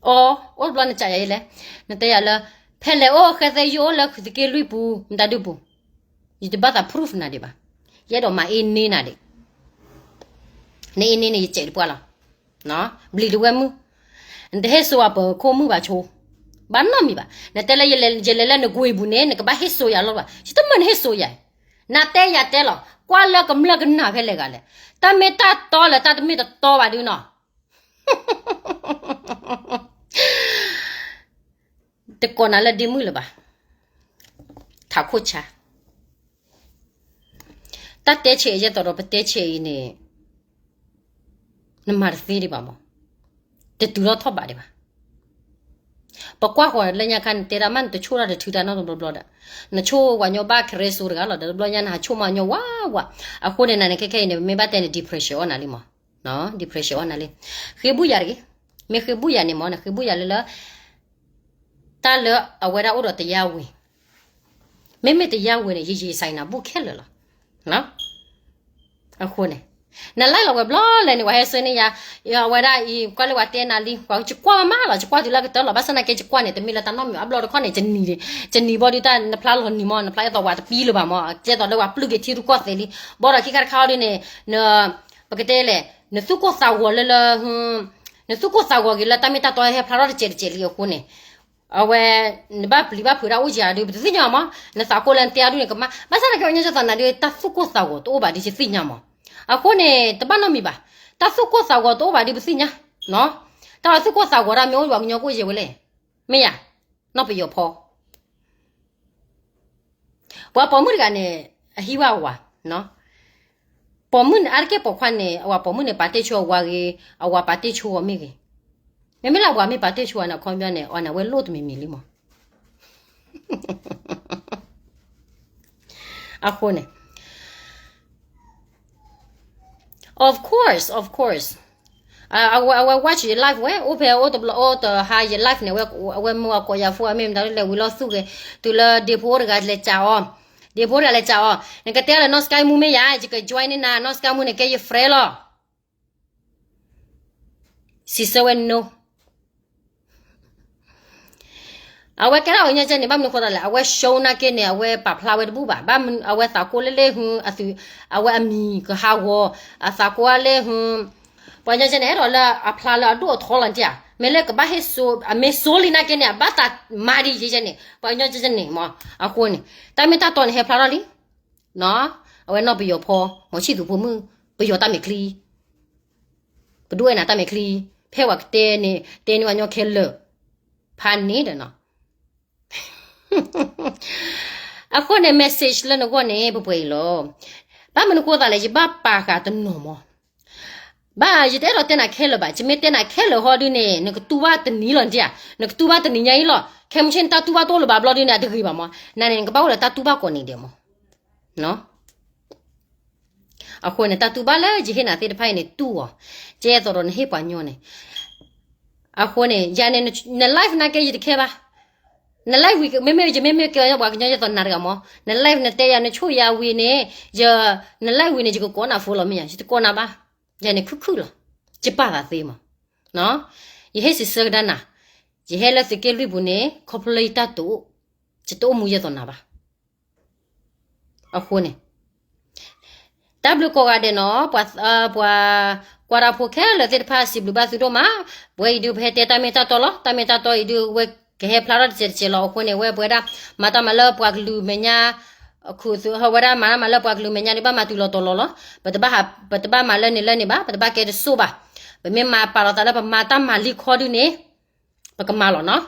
အီ, အိၣ်တဘျီနကးယၤလဲၣ်, နတဲယၤလၢ ဖဲလဲၣ်အိၣ်ဃဲသဲယိၣ်အိၣ်လၢခုးသက့လွံၢ်ပူၤ မတၤဒုပူၤ, ယတဘၣ်သး proof နၤဒံးဘၣ်, ယအဲၣ်ဒိးမၤအ့န့နၤဒံး နအ့န့ၣ်န့ၣ် ယစဲးတပှၢ်လီၤ. ဘျံၤတဝဲမုၣ်, နတဟ့ၣ်စိယၤပခိၣ်မုၣ်ဘၣ်ဆိ, ဘၣ်နီတမံၤဘၣ်. နတဲလၢယလဲၤလၢနကွံာ်ပူၤန့ၣ် နကဘၣ်ဟ့ၣ်စိယၤလီၤဘၣ်. ယတမၢနဟ့ၣ်စိယၤ, နတဲယၤတဲလီၤ. ကွၢ်လၢကမျၢၢ်ကနၣ်ဖဲလဲၣ်ဂၤလဲၣ်. တၢ်မ့ၢ်တၢ်တီလၢတၢ်တမ့ၢ်တတီဘၣ်ဒုနီၤ တကိးနၤလၢဒ့မုၣ်လၢၤဘၣ်. ထးခိၣ်ဆါ, တၢ်တဲဆဲးအံၤ ယဲသိးဒီးပတဲဆဲးအံၤန့ၣ် နမၤတသ့ဒံးဘၣ်မး, တတုၤထီၣ်ထီၣ်ဘးဒံးဘၣ်. ပကွၢ်ဃီၤလၢညါခါ နတဲတၢ်မး နတဆိၣ်တၢ်တထုးတၢ်နီတဘျီဘျီဒီး, နဆိၣ်ဝဲညီဘၣ်ခဲရ့စိတဂၤလီၤ. ဒီးတဘျီညါနဟးဆိၣ်မးညီဝးဝး. အဃိန့ၣ် နန့ၣ်ခဲခဲအံၤန့ၣ် ပမ့ၢ်ဘၣ်တဲန့ၣ် depression အီၣ်နၤလံမး, depression အီၣ်နၤလံ. ဃ့ဘူၣ်ယၤတဂ့ၤ. မ့ၢ်ဃ့ဘူၣ်ယၤန့ၣ်မး နဃ့ဘူၣ်ယၤလၢလၢ တၢ်လၢအဝဲဒၣ်အိၣ်ဒီးတယါဝံၤ, မ့မ့ၢ်တယါဝံၤန့ၣ် ယယံာ်စၢ်နၤဘူၣ်ခဲလၢာ်လီၤ. အဃိန့ၣ် နလဲၤလီၤဝဲဘျီလဲၣ်န့ၣ် ပှၤဟဲဆှၢန့ၢ်ယၤ, အဝဲဒၣ်အံၤ ကွၢ်လၢပှၤတဲနၤလံ, ပှၤယကွၢ်မးလီၤ, ယကွၢ်တုၤလၢကတၢၢ်လီၤ. ဘၣ်ဆၣ်သနာ်က့ ယကွၢ်န့ၣ် တမ့ၢ်လၢတၢ်နီတမံၤ အဘျီတခီန့ၣ် ယနံၤ, ယနံၤဘီဒုတၢ် နဖျါလီၤနံၤမး နဖျါအသိးဝဲတပံလၢၤဘၣ်မး, ကဲသိးလၢပှၤပျုၢ်က့ၤထံရူၢ်ကီၢ်သဲးလံ. ဘီဒီးခံခါတခါအီၤဒုန့ၣ် ပကတဲလဲၣ်, နသူၣ်ကိၢ်သးဂီၤလၢလၢ နသူၣ်ကိၢ်သးဂီၤက့ၤလၢတၢ်မ့ၢ်တၢ်တီဟဲဖျါထီၣ်တစဲးတစဲးလံအဃိန့ၣ်, အဝဲ နဘၣ်ပျံၤဘၣ်ဖုးဒၣ်အိၣ်က့ၤဧါဒု ပတသ့ၣ်ညါမး, နသးကိၢ်လၢနတဲအါဒုန့ၣ်ကမၣ်, ဘၣ်ဆၣ်သနာ်က့ ပှၤကညီယဲသိးနၤဒု တၢ်သူၣ်ကိၢ်သးဂီၤတအိၣ်ဘၣ်ဒု ယသ့ၣ်ညါမး. အဃိန့ၣ် တဘၣ်နီတမံၤဘၣ်, တၢ်သူၣ်ကိၢ်သးဂီၤတအိၣ်ဘၣ်ဒု ပသ့ၣ်ညါ, တၢ်လၢသူၣ်ကိၢ်သးဂီၤတၢ်မ့ၢ်အိၣ်ဒု ပှၤကညီကအိၣ်ယဲၢ်ဝဲလဲၣ်, မ့ၢ်ယၤ, နီၢ်ပယီၤဖီ ပှၤပိာ်မုၣ်တဂၤန့ၣ် အဟံးဝဲအဝၤ, ပိာ်မုၣ်န့ၣ် အါတက့ၢ်ပိာ်ခွါန့ၣ် အဝၤပိာ်မုၣ်န့ၣ် ပာ်တ့ၢ်ဆိအဝၤဂ့ၤ, အဝၤပာ်တ့ၢ်ဆိအီၤမ့ၢ်ဂ့ၤ, မ့မ့ၢ်လၢအဝၤမ့ၢ်ပာ်တ့ၢ်ဆိအီၤန့ၣ် အခီပညီန့ၣ် အီၤန့ၣ် အဝဲလိၣ်တမံၤမံၤလံမး. အဃိန့ၣ် Of course, of course. အဝဲ အဝဲ watch ယ live ဝဲ အိၣ်ဖဲအိၣ်တဘျီအိၣ်တဟါ ယ live န့ၣ် အဝဲမ့ၢ်ဝဲကိးယၤဖိ အမ့ၢ်မတၤလဲၣ် ဝံၤလီၤသူၣ်ဂ့ၤ တုၤလၢဒ့ဖိတဂၤလဲၤစံးအီၤ, ဒ့ဖိတဂၤလဲၤစံးအီၤ, နကတဲလၢ နီၢ်စကဲမူမ့ၢ်ယၤ ယက join န့ၢ်နၤ နီၢ်စကဲမူန့ၣ် ကဲယ friend လီၤ. စံးဆၢဝဲ no. အဝဲကဲထီၣ်ပှၤကညီကဲန့ၣ် ဘၣ်မနုၤဃိသးလဲၣ် အဝဲ show နာ်က့န့ၣ် အဝဲပာ်ဖျါဝဲတဘူၣ်ဘၣ်, ဘၣ်မနုၤ အဝဲသးကိးလၢလၢဟု အဝဲအမံၤကဟးဂီၤ, အသးကိးအါလၢဟု, ပှၤကညီကဲန့ၣ် အဲၣ်ဒိးလၢအဖျါလၢအဒိၣ်အထီလီၤတၢ်, မ့ၢ်လၢကဘၣ်ဟ့ၣ်စိ, အမ့ၢ်စိလံနာ်က့န့ၣ် အဘၣ်သးမၤဒ်ယဲန့ၣ် ပှၤကညီကဲန့ၣ်မး, အဃိန့ၣ် တၢ်မ့ၢ်တၢ်တီန့ၣ်ဟဲဖျါထီၣ်လံ အဝဲနီၢ်ပယီၤဖီ, မီၤဆံၣ်သူးဖိမုၣ်, ပယီၤတၢ်မဲာ်ချံ, ပဒိၣ်အဲၣ်နၤတၢ်မဲာ်ချံ, ဖဲပှၤကတဲန့ၣ် တဲန့ၢ်ပှၤကညီခဲလၢာ်, ဖးန့ၣ်ဒီးနီၤ. အဃိန့ၣ် message လၢနဂီၢ်န့ၣ် ပှဲၤပှဲၤအံၤလီၤ. ဘၣ်မနုၤဃိသးလဲၣ် ယဘၣ်ပာ်ဃာ်တနီၤမး. ဘၣ်ယတအဲၣ်ဒိးတဲနၤခဲလၢာ်ဘၣ်, ယမ့ၢ်တဲနၤခဲလၢာ်ဟီဒုန့ၣ် နကတူၢ်ဘၣ်တနံၤလီၤနတၢ်, နကတူၢ်ဘၣ်တနံၤညါအံၤလီၤ. ခဲမုၢ်ဆ့ၣ်နတၢ်တူၢ်ဘၣ်တအိၣ်လၢၤဘၣ်ဘျီဒုန့ၣ် အတဂ့ၤဘၣ်မး. နၤန့ၣ် နကဘၣ်အိၣ်ဒီးတၢ်တူၢ်ဘၣ်ကိးနံၤဒဲးမး. အဃိန့ၣ် တၢ်တူၢ်ဘၣ်လၢယဟ့ၣ်နၤသ့ၣ်တဖၣ်အံၤန့ၣ် တူၢ်အီၤ, ကဲသိးဒီးနဟ့ၣ်ပှၤကညီန့ၣ်. အဃိန့ၣ် ယၤန့ၣ် န live နာ်က့ယတခဲဘၣ်. န live ဝံၤ မ့မ့ၢ်ယမ့မ့ၢ်ကဲပှၤကညီယဲသိးနၤတဂၤမး, န live နတဲယၤ နဆိၣ်ယၤဝံၤန့ၣ်, ယ န live ဝံၤန့ၣ် ယကကိးနၤဖိလီၤမ့ၢ်ယၤ, ယတကိးနၤဘၣ်. ယၤန့ၣ်ခုၣ်ခုၣ်လီၤ, ယပာ်သးသ့မး. ယဟ့ၣ်စံးဆၢကဒါနၤ, ယဟဲလၢသုးက့လွံၢ်ပူၤန့ၣ် ခီဖျိယတၢ်တိာ်, ယတအိၣ်မူယဲသိးနၤဘၣ်. အဃိန့ၣ် တၢ်ဘျုးကိးဂၤဒဲးနီၤ, ပှၤ ပှၤကွၢ်တၢ်ဖိခဲလၢာ်သ့ၣ်တဖၣ် စံးဘျုးဘၣ်သုဒိၣ်မး. ပဝဲအံၤဒုး ပဟဲတဲတၢ်မ့ၢ်တၢ်တီလီၤ. တၢ်မ့ၢ်တၢ်တီအံၤဒုး ဝဲကဟဲဖျါထီၣ်တစဲးတစဲးလီၤ. အဃိန့ၣ် ဝဲပဝဲဒၣ် မၤတၢ်မၤလၢပှၤကလုာ်မဲာ်ညါ ခူသူဝဲဒၣ်မၤတၢ်မၤလၢပှၤကလုာ်မဲာ်ညါဒုး ဘၣ်မၤတုၤလီၤတီၤလီၤလီၤ. ပတဘၣ် ပတဘၣ်မၤလၢန့ၣ်လၢန့ၣ်ဘၣ်, ပတဘၣ်ကဲတစိၢ်ဘၣ်. ပမ့ၢ်မၤပာ်လီၤသးလၢပမၤတၢ်မၤလံခီဒုးန့ၣ် ပကမၤလီၤနီၤ.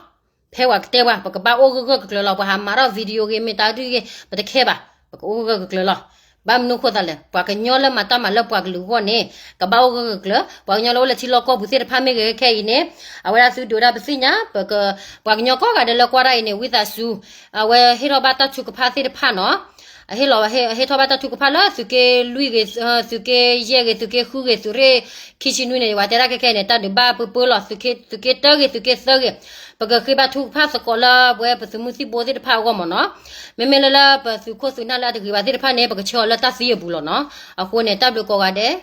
ဖဲပှၤကတဲပှၤ ပကဘၣ်အိၣ်ဂၢၢ်ဂၢၢ်ကျၢၤကျၢၤလီၤ. ပှၤဟးမၤထီၣ် video ဂ့ၤ မ့ၢ်တၢ်ဒုးဂ့ၤ ပတခဲဘၣ်, ပကအိၣ်ဂၢၢ်ဂၢၢ်ကျၢၤကျၢၤလီၤ. ဘၣ်မနုၤဃိသးလဲၣ်, ပှၤကညီလၢမၤတၢ်မၤလၢပှၤကလုာ်အဂီၢ်န့ၣ် ကဘၣ်အိၣ်ဂၢၢ်ဂၢၢ်ကျၢၤကျၢၤ. ပှၤကညီလၢအိၣ်လၢထံလီၢ်ကီၢ်ပူၤသ့ၣ်တဖၣ်မ့ၢ်ဂ့ၤခဲအံၤန့ၣ် အဝဲဒၣ်သုဒုးဝဲဒၣ်ပသ့ၣ်ညါ, ပှၤကညီကိးဂၤဒဲးလၢကွၢ်တၢ်အံၤန့ၣ် ဝံသးစူၤ, အဝဲဟ့ၣ်ထီၣ်ဘၣ်တၢ်ထုကဖၣ်သ့ၣ်တဖၣ်နီၤ. ဟ့ၣ်ထီၣ်ဘၣ်တၢ်ထုကဖၣ်လၢသုးက့လွံၢ်ဂ့ၤ, သုးက့ယဲၢ်ဂ့ၤ, သုးက့ဃုဂ့ၤ, သုးရ့ၣ်ခံဆံနွံန့ၣ် ယဝဲတဲဒၣ်ခဲခဲအံၤန့ၣ် တၢ်ဒုးဘၣ်ပၢပၢလီၤ. သုးက့တၢဂ့ၤ, သုးက့သၢဂ့ၤ, ပကဃ့ဘါထုကဖၣ်သကိးလၢပဝဲပသုးမုၢ်သံၣ်ဘိသ့ၣ်တဖၣ်အဂီၢ်မ့ၢ်နီၤ. မ့မ့ၢ်လၢလၢပသုးခိၣ်သုးနၢ်လၢအတဂ့ၤဘၣ်သ့ၣ်တဖၣ်န့ၣ် ပကဆှၢအီၤလၢတၢ်သံအပူၤလီၤနီၤ. အဃိန့ၣ် တၢ်ဘျုးကိးဂၤဒဲး